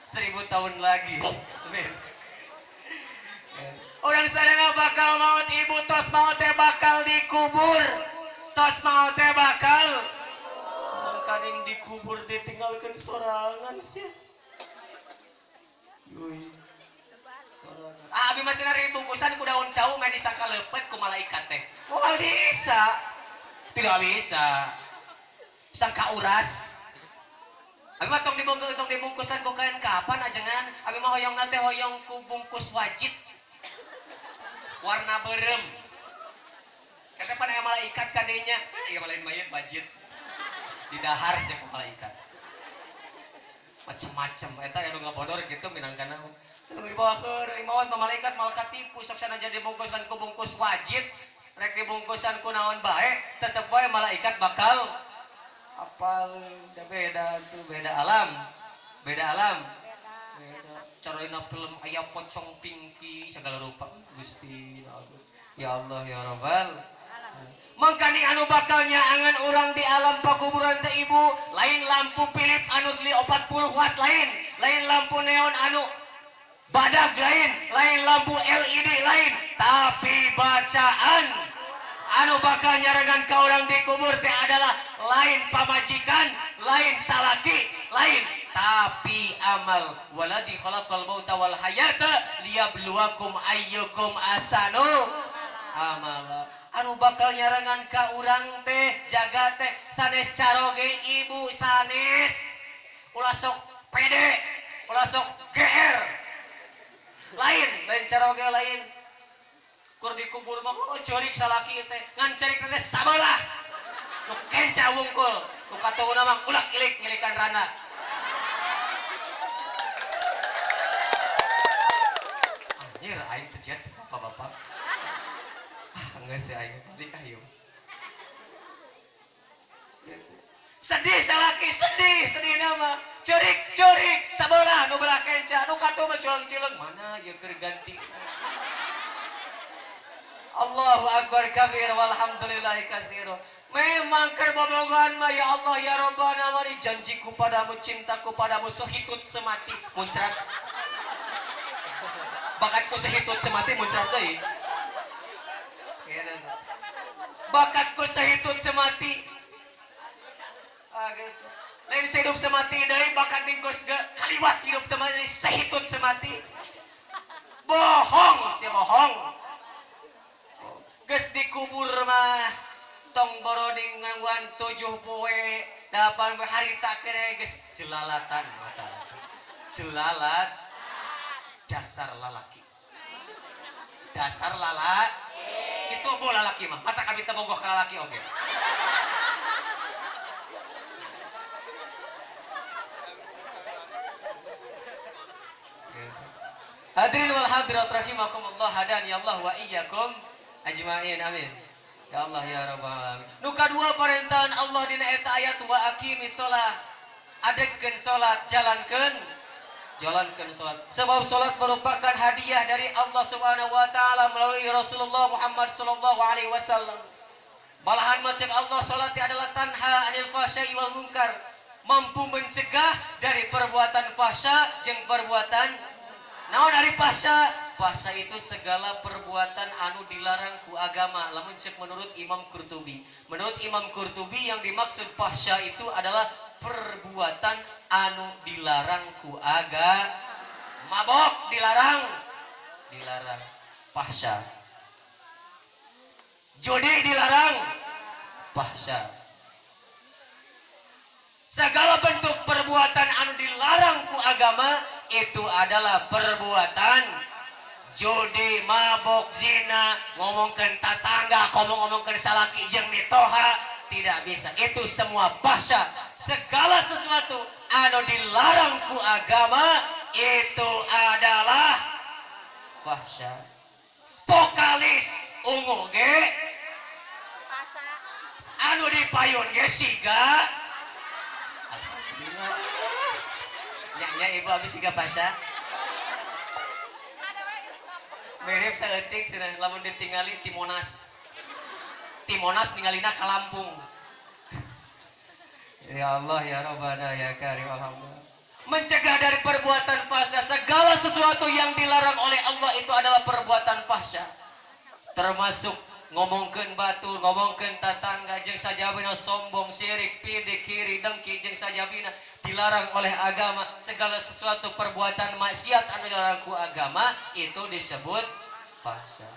1000 tahun lagi. Amin. Orang sadayana bakal maut, ibu tos maut teh bakal dikubur, tos maut teh bakal. Mangkaning dikubur ditinggalkan sorangan sih. Yui. Sorangan. Ah, abi mah cenah bungkusan ku daun cau mah disangka leupet ku malaikat teh. Moal bisa. Tidak bisa. Sangka uras. Abi mah tong dibungkus, tong dibungkusan ku kain kapan ajengan. Abi mah hoyong na teh hoyong ku bungkus wajit. Warna berem. Kata pan aya malaikat kadenya. Ah, ieu lain mayit wajit. Didahar sih ku malaikat. Macem-macem eta anu ngabodor kitu minangkana. Anu dibawakeun deui maot mah malaikat mal katipu sok sanajan dibungkusan ku bungkus wajit, rek dibungkusan ku naon bae, tetep bae malaikat bakal apal. Da beda tuh, beda alam. Beda alam. Beda. Carina film aya pocong pingki segala rupa. Gusti ya Allah ya Rabbal. Mangkani anu bakal nyaangan urang di alam pakuburan teh ibu, lain lampu Philip anu 40 watt lain, lain lampu neon anu badag lain, lain lampu LED lain, tapi bacaan anu bakal nyarangan ka urang dikubur teh adalah lain pamajikan, lain salaki, lain, tapi amal. Waladi khalaqal mauta wal hayata liyabluwakum ayyukum ahsanu amala. Anu bakal nyarangan ka urang teh jaga teh sanes caroge ibu sanes, ulah sok pede, ulah sok GR, lain, lain caroge lain. Kur dikubur mah oh ceurik salaki teh, ngan ceurik teh sabalah nu kenca wungkul, nu katuhuna mah ulak ilik ngilikan rana. Anjir aing pejet bapak-bapak. Ah geus sih aing balik ah ieu. Sedih salaki, sedih, sedih nama. Ceurik, ceurik, sabelah nu belah kenca, nu katuh mah culang-cileung. Mana ieu keur ganti. Allahu akbar kabir walhamdulillahi katsira. Memang keur bobogohan mah ya Allah ya Rabbana mari janjiku padamu cintaku padamu sehitut semati muncrat. Bakatku sehitut semati muncrat deui. Bakatku sehitut semati. Ah gitu. Lain sehidup semati deui bakat dingkos ge kaliwat hidup teh mah sehitut semati. Bohong si bohong. Geus dikubur mah tong boroding ngangguan 7 poe 8 poe harita kene geus jelalatan mata. Jelalat dasar lalaki. Dasar lalaki. Itu bola lalaki mah. Mata kami teu bogoh ka lalaki oge. Hadirin wal hadirat rahimakumullah hadani Allah wa iyyakum ajmain amin. Ya Allah ya Rabbal alamin. Nu kadua perintah Allah dina eta ayat wa aqimi shalah. Adegkeun salat, jalankeun salat. Sebab salat merupakan hadiah dari Allah Subhanahu wa taala melalui Rasulullah Muhammad sallallahu alaihi wasallam. Malahan macam Allah salat adalah tanha anil fahsya'i wal munkar, mampu mencegah dari perbuatan fahsya jeung perbuatan naon ari fahsya? Fahsya itu segala perbuatan anu dilarang ku agama. Lamun cek menurut Imam Qurtubi. Menurut Imam Qurtubi yang dimaksud fahsya itu adalah perbuatan anu dilarang ku agama. Mabok dilarang. Dilarang. Fahsya. Judi dilarang. Fahsya. Segala bentuk perbuatan anu dilarang ku agama itu adalah perbuatan judi, mabok, zina, ngomongkeun tatangga, ngomong-ngomongkeun salaki jeung mitoha, tidak bisa. Itu semua fahsya. Segala sesuatu anu dilarang ku agama itu adalah fahsya. Vokalis ungu ge fahsya. Anu dipayun ge siga. Alhamdulillah. Nya ibu abis siga fahsya. Mirip saeutik cenah lamun ditingali ti Monas. Ti Monas ningalina ka Lampung. Ya Allah ya Rabbana ya Karim alhamdulillah. Mencegah dari perbuatan fahsya, segala sesuatu yang dilarang oleh Allah itu adalah perbuatan fahsya. Termasuk ngomongkeun batur, ngomongkeun tatangga jeung sajabina sombong, sirik, pidik, kiri, dengki jeung sajabina dilarang oleh agama. Segala sesuatu perbuatan maksiat anu dilarang ku agama itu disebut fahsya.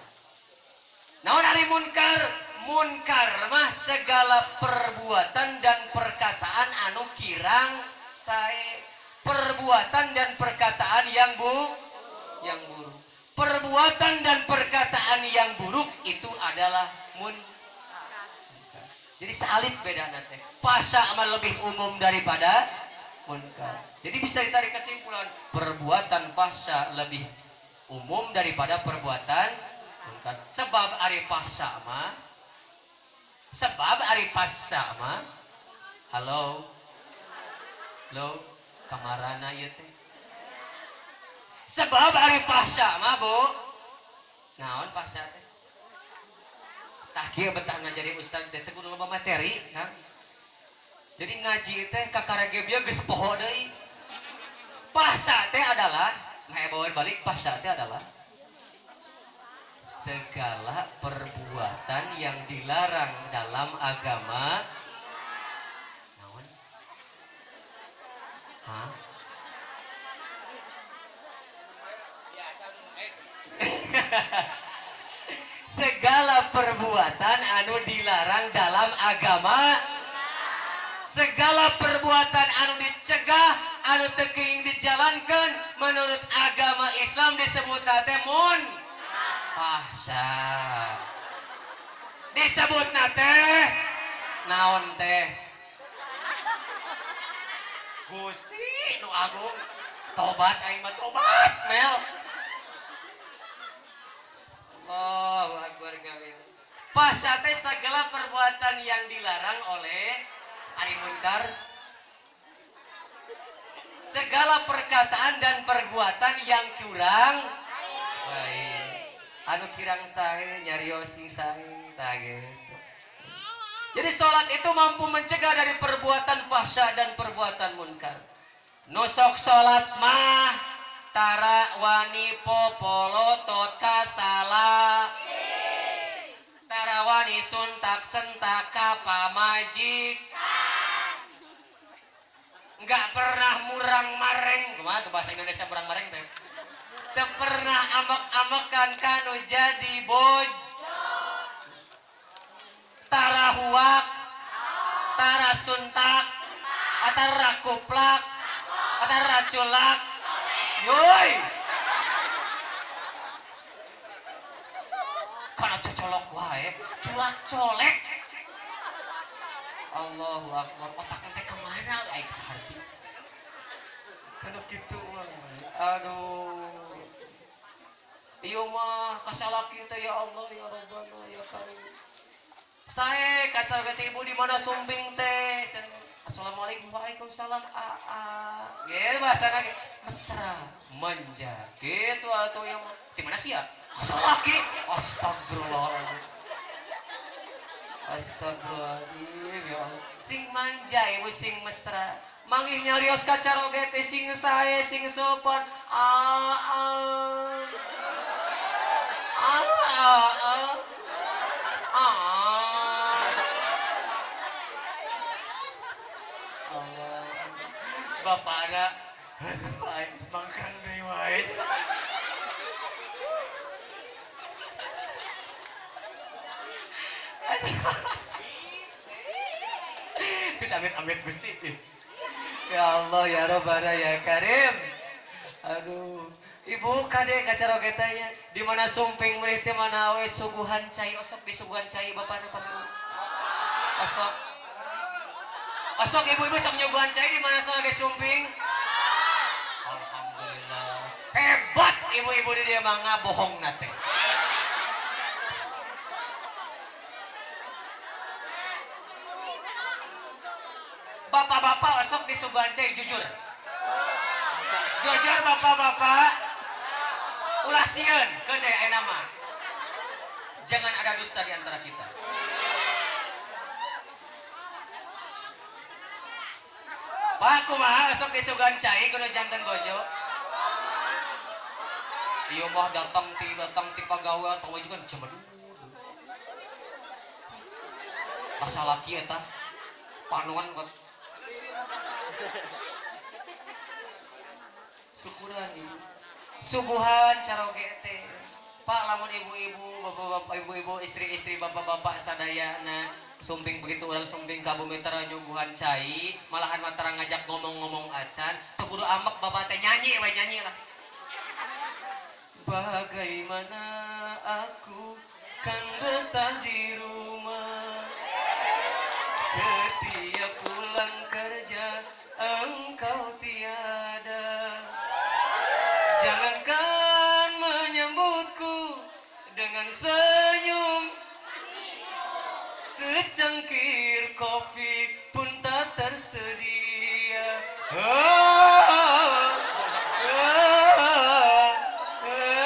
Naon ari munkar? Munkar mah segala perbuatan dan perkataan anu kirang sae. Perbuatan dan perkataan yang yang buruk. Perbuatan dan perkataan yang buruk itu adalah munkar. Jadi salit bedana teh. Fahsya mah lebih umum daripada munkar. Jadi bisa ditarik kesimpulan perbuatan fahsya lebih umum daripada perbuatan munkar. Sebab ari fahsya mah, sebab ari fahsya mah, halo, halo, kamarana ieu teh. Sebab ari fahsya mah bu, naon fahsya teh? Tah kieu betahna jadi ustad teh kudu loba materi, Kang. Jadi ngaji teh kakara ge bieu geus poho deui. Fahsya teh adalah, nah bawa balik fahsya teh adalah segala perbuatan yang dilarang dalam agama. Naon? Hah? Segala perbuatan anu dilarang dalam agama. Segala perbuatan anu dicegah, anu teu kenging dijalankan menurut agama Islam disebut teh mun fahsya. Disebut teh naon teh? Gusti nu agung, tobat aing mah tobat mel. Allahu akbar kabir. Fahsya teh segala perbuatan yang dilarang oleh ari munkar. Segala perkataan dan perbuatan yang kurang baik. Anu kirang sae nyarios sing sae tah gitu. Jadi sholat itu mampu mencegah dari perbuatan fahsya dan perbuatan munkar. Nusok sholat mah tara wani popolotot kasala, tara wani suntak sentak kapamajik, nggak pernah murang mareng, kumaha tuh bahasa Indonesia murang mareng teh? Teu pernah amek-amekan kanu jadi boj, tara huak, tara suntak, atara kuplak, atara culak, yoi, kana cocolok wae, culak colek. Allahu Akbar, otak teh kemana? Aing harti. Kana kitu mah. Aduh. Ieu mah kasalaki teh ya Allah ya Rabbana ya Karim. Sae kacar teh ibu di mana sumping teh? Assalamualaikum waalaikumsalam aa. Gitu bahasana ge mesra, manja. Gitu atuh ieu mah. Di mana sia? Kasalaki. Astagfirullahaladzim. Astagfirullahaladzim ya Allah. Sing manja ibu sing mesra. Manggih nyarios ka caroge teh sing sae sing sopan. Aa. Aa. Aa. Aa. Allah. Bapana aduh aing geus mangkang deui wae. Amit-amit Gusti. Ya Allah ya Rabbana ya Karim. Aduh, ibu kade kacaroge teh nya di mana sumping meuni teh mana we suguhan cai osok disuguhan cai bapana pami. Osok. Osok ibu-ibu sok nyuguhan cai di mana soge sumping? Alhamdulillah. Hebat ibu-ibu di dieu mah ngabohongna teh. Bapak-bapak osok disuguhan cai jujur. Jujur bapak-bapak. Ulah sieun keun deui ayeuna mah. Jangan ada dusta di antara kita. Pak kumaha osok disuguhan cai kudu janten bojo. Ieu mah datang ti pagawean pamajikan jemedul. Kasalaki eta panuan buat syukuran ibu suguhan caroge teh Pak lamun ibu-ibu bapak-bapak ibu-ibu istri-istri bapak-bapak sadayana sumping begitu orang sumping ka bumi tara nyuguhan cai malahan mah tara ngajak ngomong-ngomong acan teu kudu amek bapak teh nyanyi we nyanyi lah. Bagaimana aku kan betah di rumah setiap pulang kerja engkau tiada, jangankan menyambutku dengan senyum, secangkir kopi pun tak tersedia. Oh, oh, oh.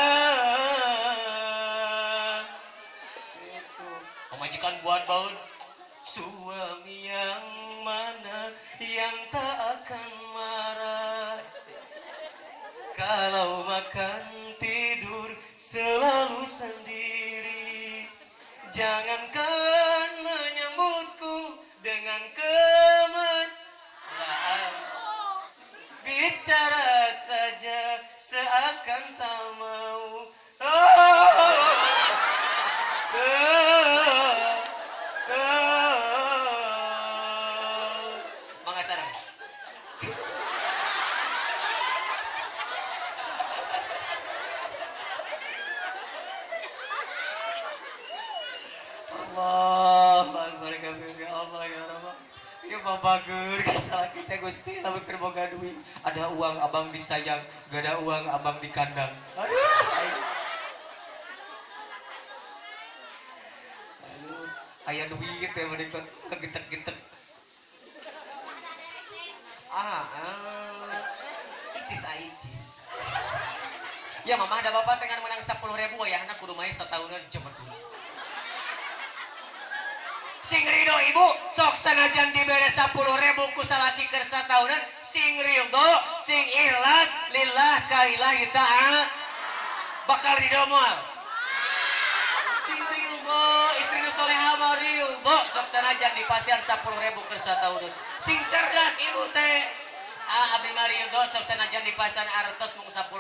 Itu pemajikan buat baut. Suami yang mana yang tak akan marah kalau makan tidur selalu sendiri, jangankan menyambutku dengan kemesraan, bicara saja seakan tak mau. Oh, oh, oh. Mangga sareng. Allah Akbar kabir ya Allah ya Rabb. Ya babagur salah kita Gusti lamun keur boga duit, ada uang abang disayang, gak ada uang abang di kandang. Aduh. Aduh, aya duit teh meni kegetek-getek. Ah, ah. Icis aicis. Ya mamah da bapak teh ngan menang 10.000 ayahna kudu mae sataunan jemedul. Sing ridho ibu sok sanajan dibere 10.000 ku salaki keur sataunan sing ridho sing ikhlas lillah kailahi ta'ala bakal ridho moal. Sing ridho istri nu soleha mah ridho sok sanajan dipasihan 10.000 keur sataunan. Sing cerdas ibu teh abdi mah ridho sok sanajan dipasihan artos mung 10.000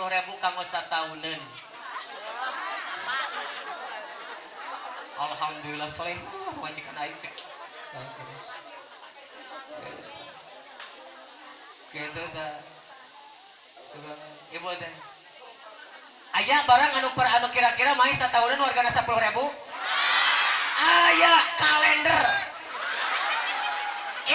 kanggo sataunan. Alhamdulillah soleh majikan aing cek. Gitu ta. Ibu teh. Aya barang anu per anu kira-kira main sataunan wargana 10.000? Aya kalender.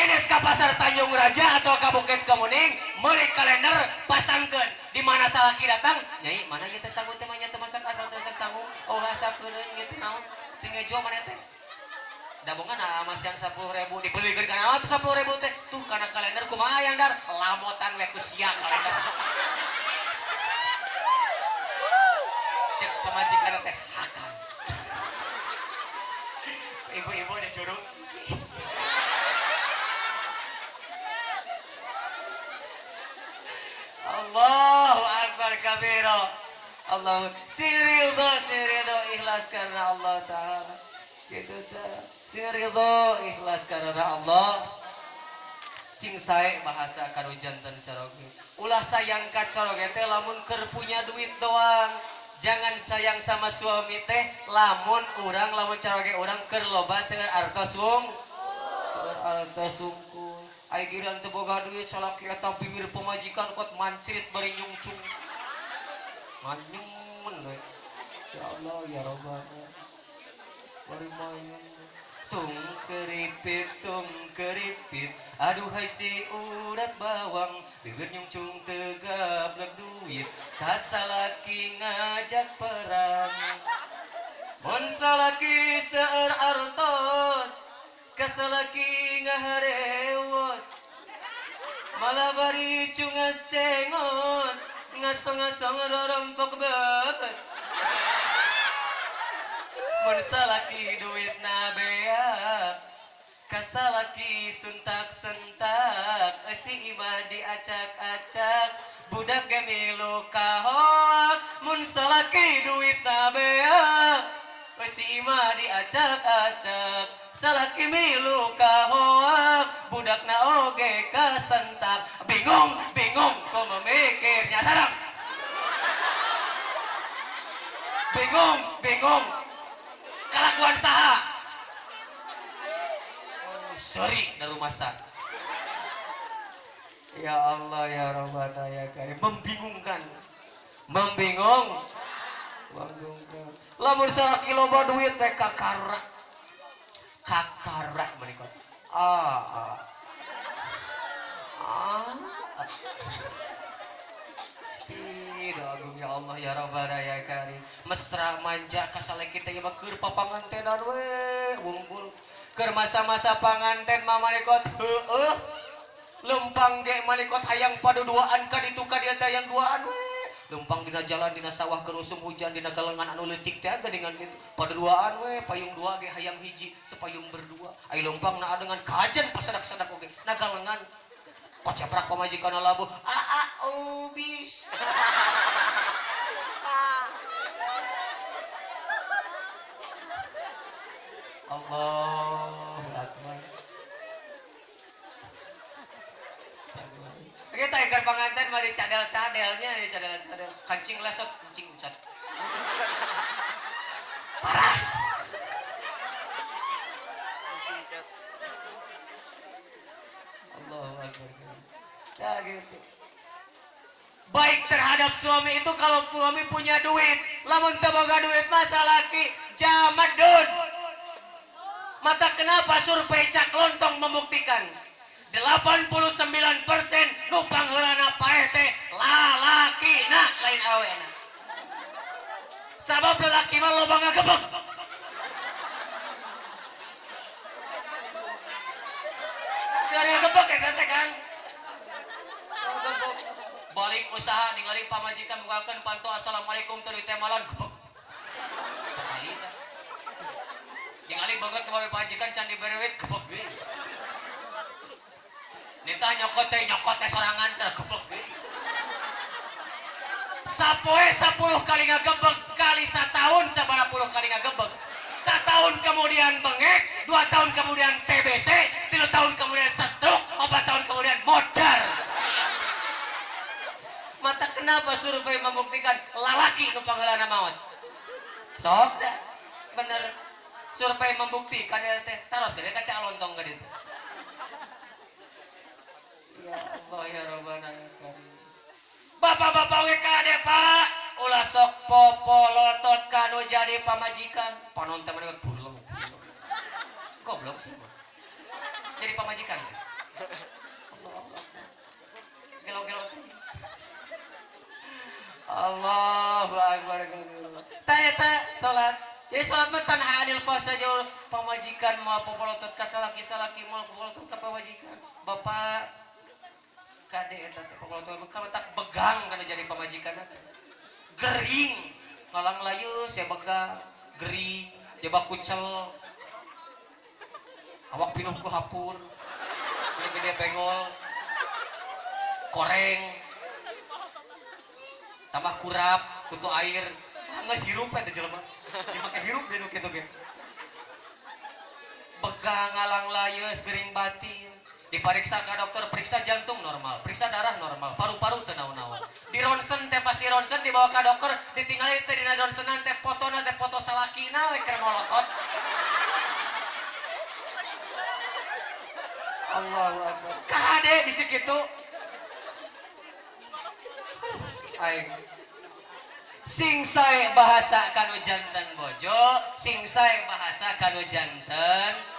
Ini ke pasar Tanjung Raja atau ke Bukit Kemuning, meuli kalender pasangkeun. Di mana salaki datang, nyai mana ieu teh sangu teh mah nya teu masak asal teh sangu, oh hasakeun gitu naon. Tinggal jual mana teh? Dabongan masihan 10.000 dibelikeun kana naon teh 10.000 teh? Tuh kana kalender kumaha yang dar? Lamotan we ku sia kalender. Cek pamajikan teh hakan. Ibu-ibu di juru. Yes. Allahu akbar kabira. Allah sing ridho ikhlas karena Allah Ta'ala gitu ta. Sing ridho ikhlas karena Allah. Sing sae bahasa kanu janten caroge. Ulah sayang ka caroge teh lamun keur punya duit doang. Jangan sayang sama suami teh lamun urang lamun caroge urang keur loba seueur artos wung. Seueur artos wungkul. Ai giran teu boga duit salaki eta bibir pamajikan kot mancrit bari nyungcung. Manyun we. Ya Allah ya Rabbana. Bari manyun. Tung keripit aduhai si urat bawang bibir nyungcung tegablek duit kasalaki ngajak perang. Mun salaki seueur artos kasalaki ngaharewos malah bari cungas cengos ngasong-ngasong rorompok bebes. Mun salaki duit beak kasalaki suntak-sentak eusi imah diacak-acak budak ge milu kahoak. Mun salaki duit beak eusi imah diacak-acak salaki milu kahoak budakna oge kasentak. Bingung bingung kok memikirnya sarang. Bingung bingung kelakuan saha. Oh, sorry dari rumah sakit. Ya Allah ya Rabbana ya Karim. Membingungkan. Membingung. Membingungkan. Lamun salaki loba duit teh kakara. Kakara menikot. Ah ah. Ah. Agung ya Allah ya Rabbana ya Karim. Mesra manja kasalaki teh mah keur papangantenan we wungkul. Keur masa-masa panganten mah manikot heueuh. Lempang ge manikot hayang paduduaan ka ditu ka dieu teh hayang duaan we. Lempang dina jalan dina sawah keur usum hujan dina galengan anu leutik teh geuningan kitu. Paduduaan we payung dua ge hayang hiji sepayung berdua. Ai lempang na dengan kajen pasadak-sadak oge na galengan kocaprak pamajikan labuh aa obis. Allahu akbar. Kita ikan pengantin mah dicadel-cadelnya, dicadel-cadel. Kancing lesot, kancing ucat. Parah. Allahu akbar. Ya gitu. Baik terhadap suami itu kalau suami punya duit, lamun teu boga duit mah salaki jamadun. Mata kenapa survei Cak Lontong membuktikan 89% nu pangheulana paeh teh lalakina lain awena. Sabab lelaki mah loba ngagebeg. Seueur ngagebeg eta teh Kang. Balik usaha ningali jadi pamajikan bukakeun panto assalamualaikum teu ditemalan gebeg. Sekali tah. Ningali banget nu pamajikan can dibere duit gebeg deui. Nitah nyokot cai nyokot teh sorangan cenah gebeg deui. Sapoe 10 kali ngagebeg kali satahun sabaraha puluh kali ngagebeg. Setahun kemudian bengek, 2 tahun kemudian TBC, 3 tahun kemudian stroke, 4 tahun kemudian modar. Mata kenapa survei membuktikan lalaki nu pangheulana maot? Sok dah, bener. Survei membuktikan ya teh, taros gede kaca lontong ka ditu. Ya Allah ya Rabbana ya Karim. Bapak-bapak we kade Pak, ulah sok popolotot kanu jadi pamajikan. Panon teh mah burleng. Goblok sih mah. Jadi pamajikan teh. Gelo-gelo teh. Allahu akbar. Ta eta salat. Jadi salat mah tanha anil fahsya jauh pamajikan moal popolotot ka salaki-salaki moal popolotot ka pamajikan. Bapak kade eta teh popolotot ka tak begang kana jadi pamajikan teh. Gering ngalang layu saya begang gering jebak kucel awak pinuh ku hapur gede bengol koreng tambah kurap kutu air geus hirup eta jelema dipake hirup deui nu kitu ge begang ngalang layeus gering batin. Diperiksa ke dokter, periksa jantung normal, periksa darah normal, paru-paru teu naon-naon. Di ronsen teh pasti ronsen dibawa ke dokter, ditinggali teh dina ronsenan teh fotona teh foto salakina we keur molotot. Allahu akbar. Kade bisi kitu. Aing. Sing sae bahasa kanu janten bojo, sing sae bahasa kanu janten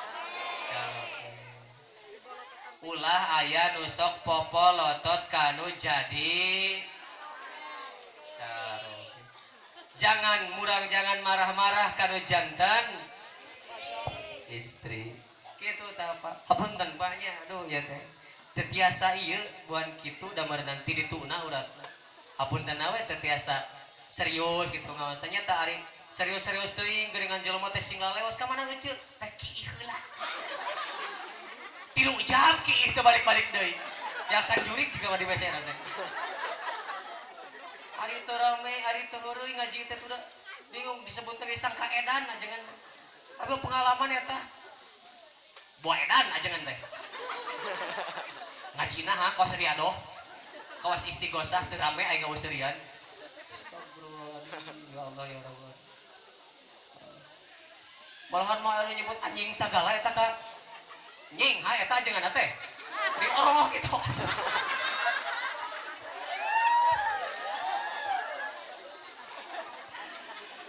ulah aya nu sok popolotot kanu jadi caroge. Jangan murang, jangan marah-marah kanu jantan istri. Kitu tah Pak. Hapunten Pak nya, aduh ya teh. Teu tiasa ieu buan kitu da meureunnan ti dituna uratna. Hapunten we teu tiasa serius kitu ngawas teh nya tah ari serius-serius teuing geuningan jelema teh sing lalewas ka mana eceu? Rek kiih heula. 3 jam kiih teu balik-balik deui. Ya kan jurik juga mah di WC teh. Ari teu rame, ari teu heureui ngaji teh tuh bingung disebut teh sangka edan ajengan. Tapi pengalaman eta. Buah edan ajengan teh. Ngajina ha kawas riadoh. Kawas istighosah teu rame aing ngauserian. Astagfirullahaladzim, ya Allah ya Rabb. Malahan mah anu nyebut anjing sagala eta ka nying ha eta ajengan teh. Di oroh gitu.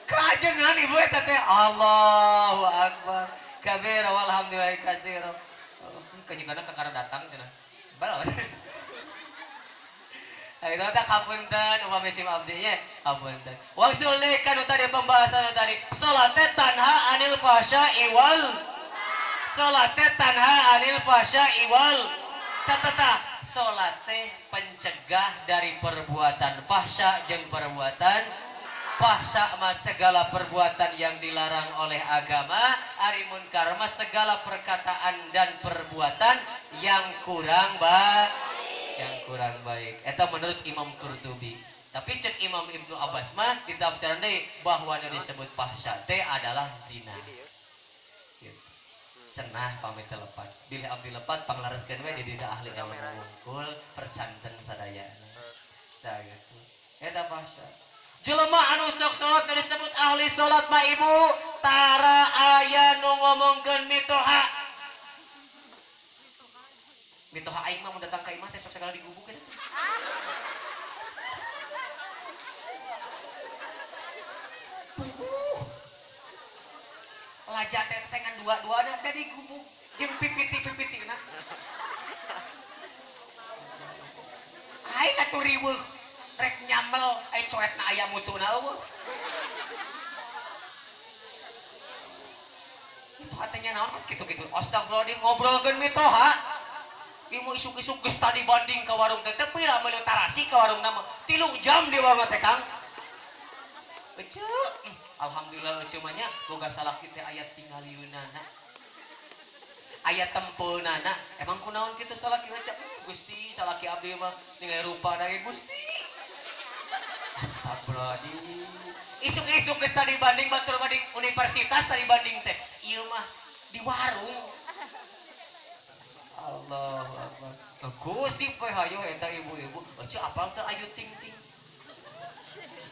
Kajengan ibu eta teh Allahu akbar. Kabira walhamdulillah katsira. Kanyegana kakara datang cenah. Bal. Ayo teh hapunten upami sim abdi nya hapunten. Wangsul deui kanu tadi pembahasan tadi. Salat teh tanha anil fahsya wal salat teh tanha anil fahsya wal catata salat teh pencegah dari perbuatan fahsya jeung perbuatan fahsya mah segala perbuatan yang dilarang oleh agama, ari munkar mah segala perkataan dan perbuatan yang kurang baik, yang kurang baik. Eta menurut Imam Qurtubi. Tapi cek Imam Ibnu Abbas mah ditafsiran deui bahwa nu disebut fahsya teh adalah zina. Gitu. Cenah pamit telepat. Bilih abdi lepat panglareskeun we di dida ahli ilmu wungkul percanten sadayana. Tah gitu. Eta fahsya. Jelema anu sok salat nu disebut ahli salat mah ibu tara aya nu ngomongkeun mitoha. Mitoha aing mah mun datang ka imah teh sok sagala digubuk eta. Puguh. Laja teh teh ngan dua-duana da digubuk jeung pipiti-pipitina. Aing atuh riweuh. Rek nyamel ai coetna aya mutuna eueuh. Mitoha teh nya naon kok kitu-kitu. Astagfirullahaladzim ngobrolkeun mitoha. Ieu mah isuk-isuk geus tadi banding ka warung teh teu pira meuli tarasi ka warungna mah. 3 jam di warung teh Kang. Ece, alhamdulillah ece mah nya boga salaki teh aya tingalieunana. Aya tempeunana. Emang kunaon kitu salaki ece? Gusti, salaki abdi mah ningali rupa da ge Gusti. Astagfirullahaladzim. Isuk-isuk geus tadi banding batur banding universitas tadi banding teh. Ieu mah di warung. Allahu Akbar. Gosip we hayo eta ibu-ibu. Ece apal teu Ayu Ting Ting.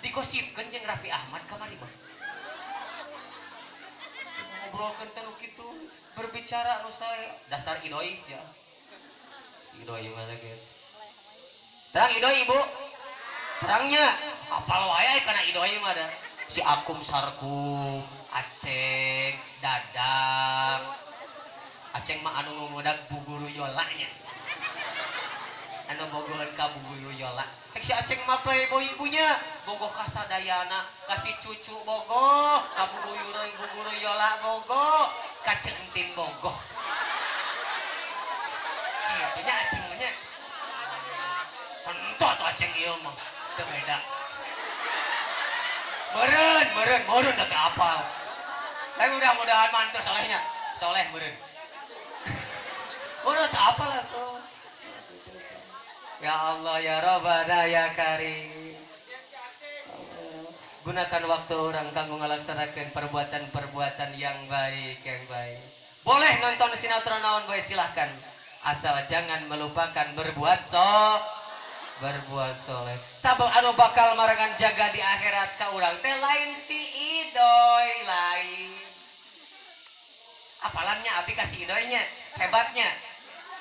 Digosipkeun jeung Raffi Ahmad kamari mah. Ngobrolkeun teh nu kitu, berbicara nu sae dasar idoi sia. Si idoi mah teh kitu. Terang idoi ibu. Terangnya apal wae kana idoi mah da. Si Akum Sarkum, Aceng, Dadang. Aceng mah anu ngomodak Bu Guru Yola nya. Anu bogohan ka Bu Guru Yola. Ek si Aceng mah playboy ibunya, bogoh ka sadayana, kasih cucu bogoh, ka Bu Guru Yola bogoh, ka Centin bogoh. Kitu nya Aceng mah nya. Henteu atuh Aceng ieu mah, teu beda. Meureun, meureun, meureun da teu apal. Tapi mudah-mudahan mantur solehnya, soleh meureun. Meureun teu apal atuh. Ya Allah ya Rabbana ya Karim. Gunakan waktu orang kanggo ngalaksanakeun perbuatan-perbuatan yang baik, yang baik. Boleh nonton sinetron naon bae silahkan. Asal jangan melupakan berbuat berbuat soleh. Sabab anu bakal marangan jaga di akhirat ka urang teh lain si idoi lain. Apalannya abdi kasih idoynya, hebatnya.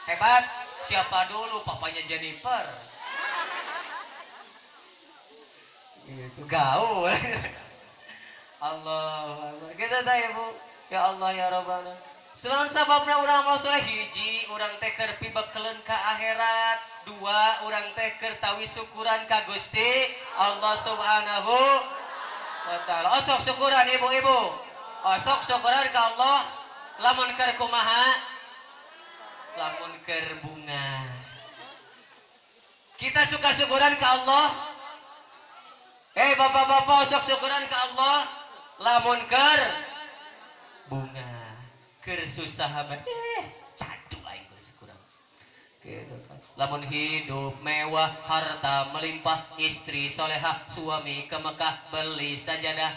Hebat. Siapa dulu papanya Jennifer? Gitu gaul. Allah Akbar. Kita teh ibu, ya Allah ya Rabbana. Selain sababna urang amal soleh hiji urang teh keur pibekeleun ka akhirat, dua urang teh keur tawi syukuran ka Gusti Allah Subhanahu wa taala. Osok syukuran ibu-ibu. Osok syukuran ka Allah lamun keur kumaha? Lamun keur bunga. Kita suka syukuran ke Allah. Hei bapak-bapak, sok syukuran ke Allah lamun keur bunga. Keur susah mah cadu aing bersyukuran. Gitu kan. Lamun hidup mewah, harta melimpah, istri solehah, suami ke Mekah, beli sajadah,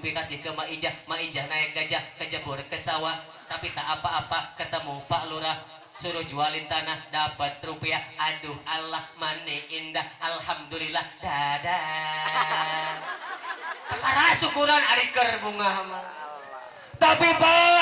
dikasih ke Maijah, Maijah naik gajah, kejebur ke sawah, tapi tak apa-apa, ketemu Pak Lurah, suruh jualin tanah, dapat rupiah. Aduh Allah mani indah, alhamdulillah, dadah. Kakara syukuran ari keur bunga mah. Tapi Pak,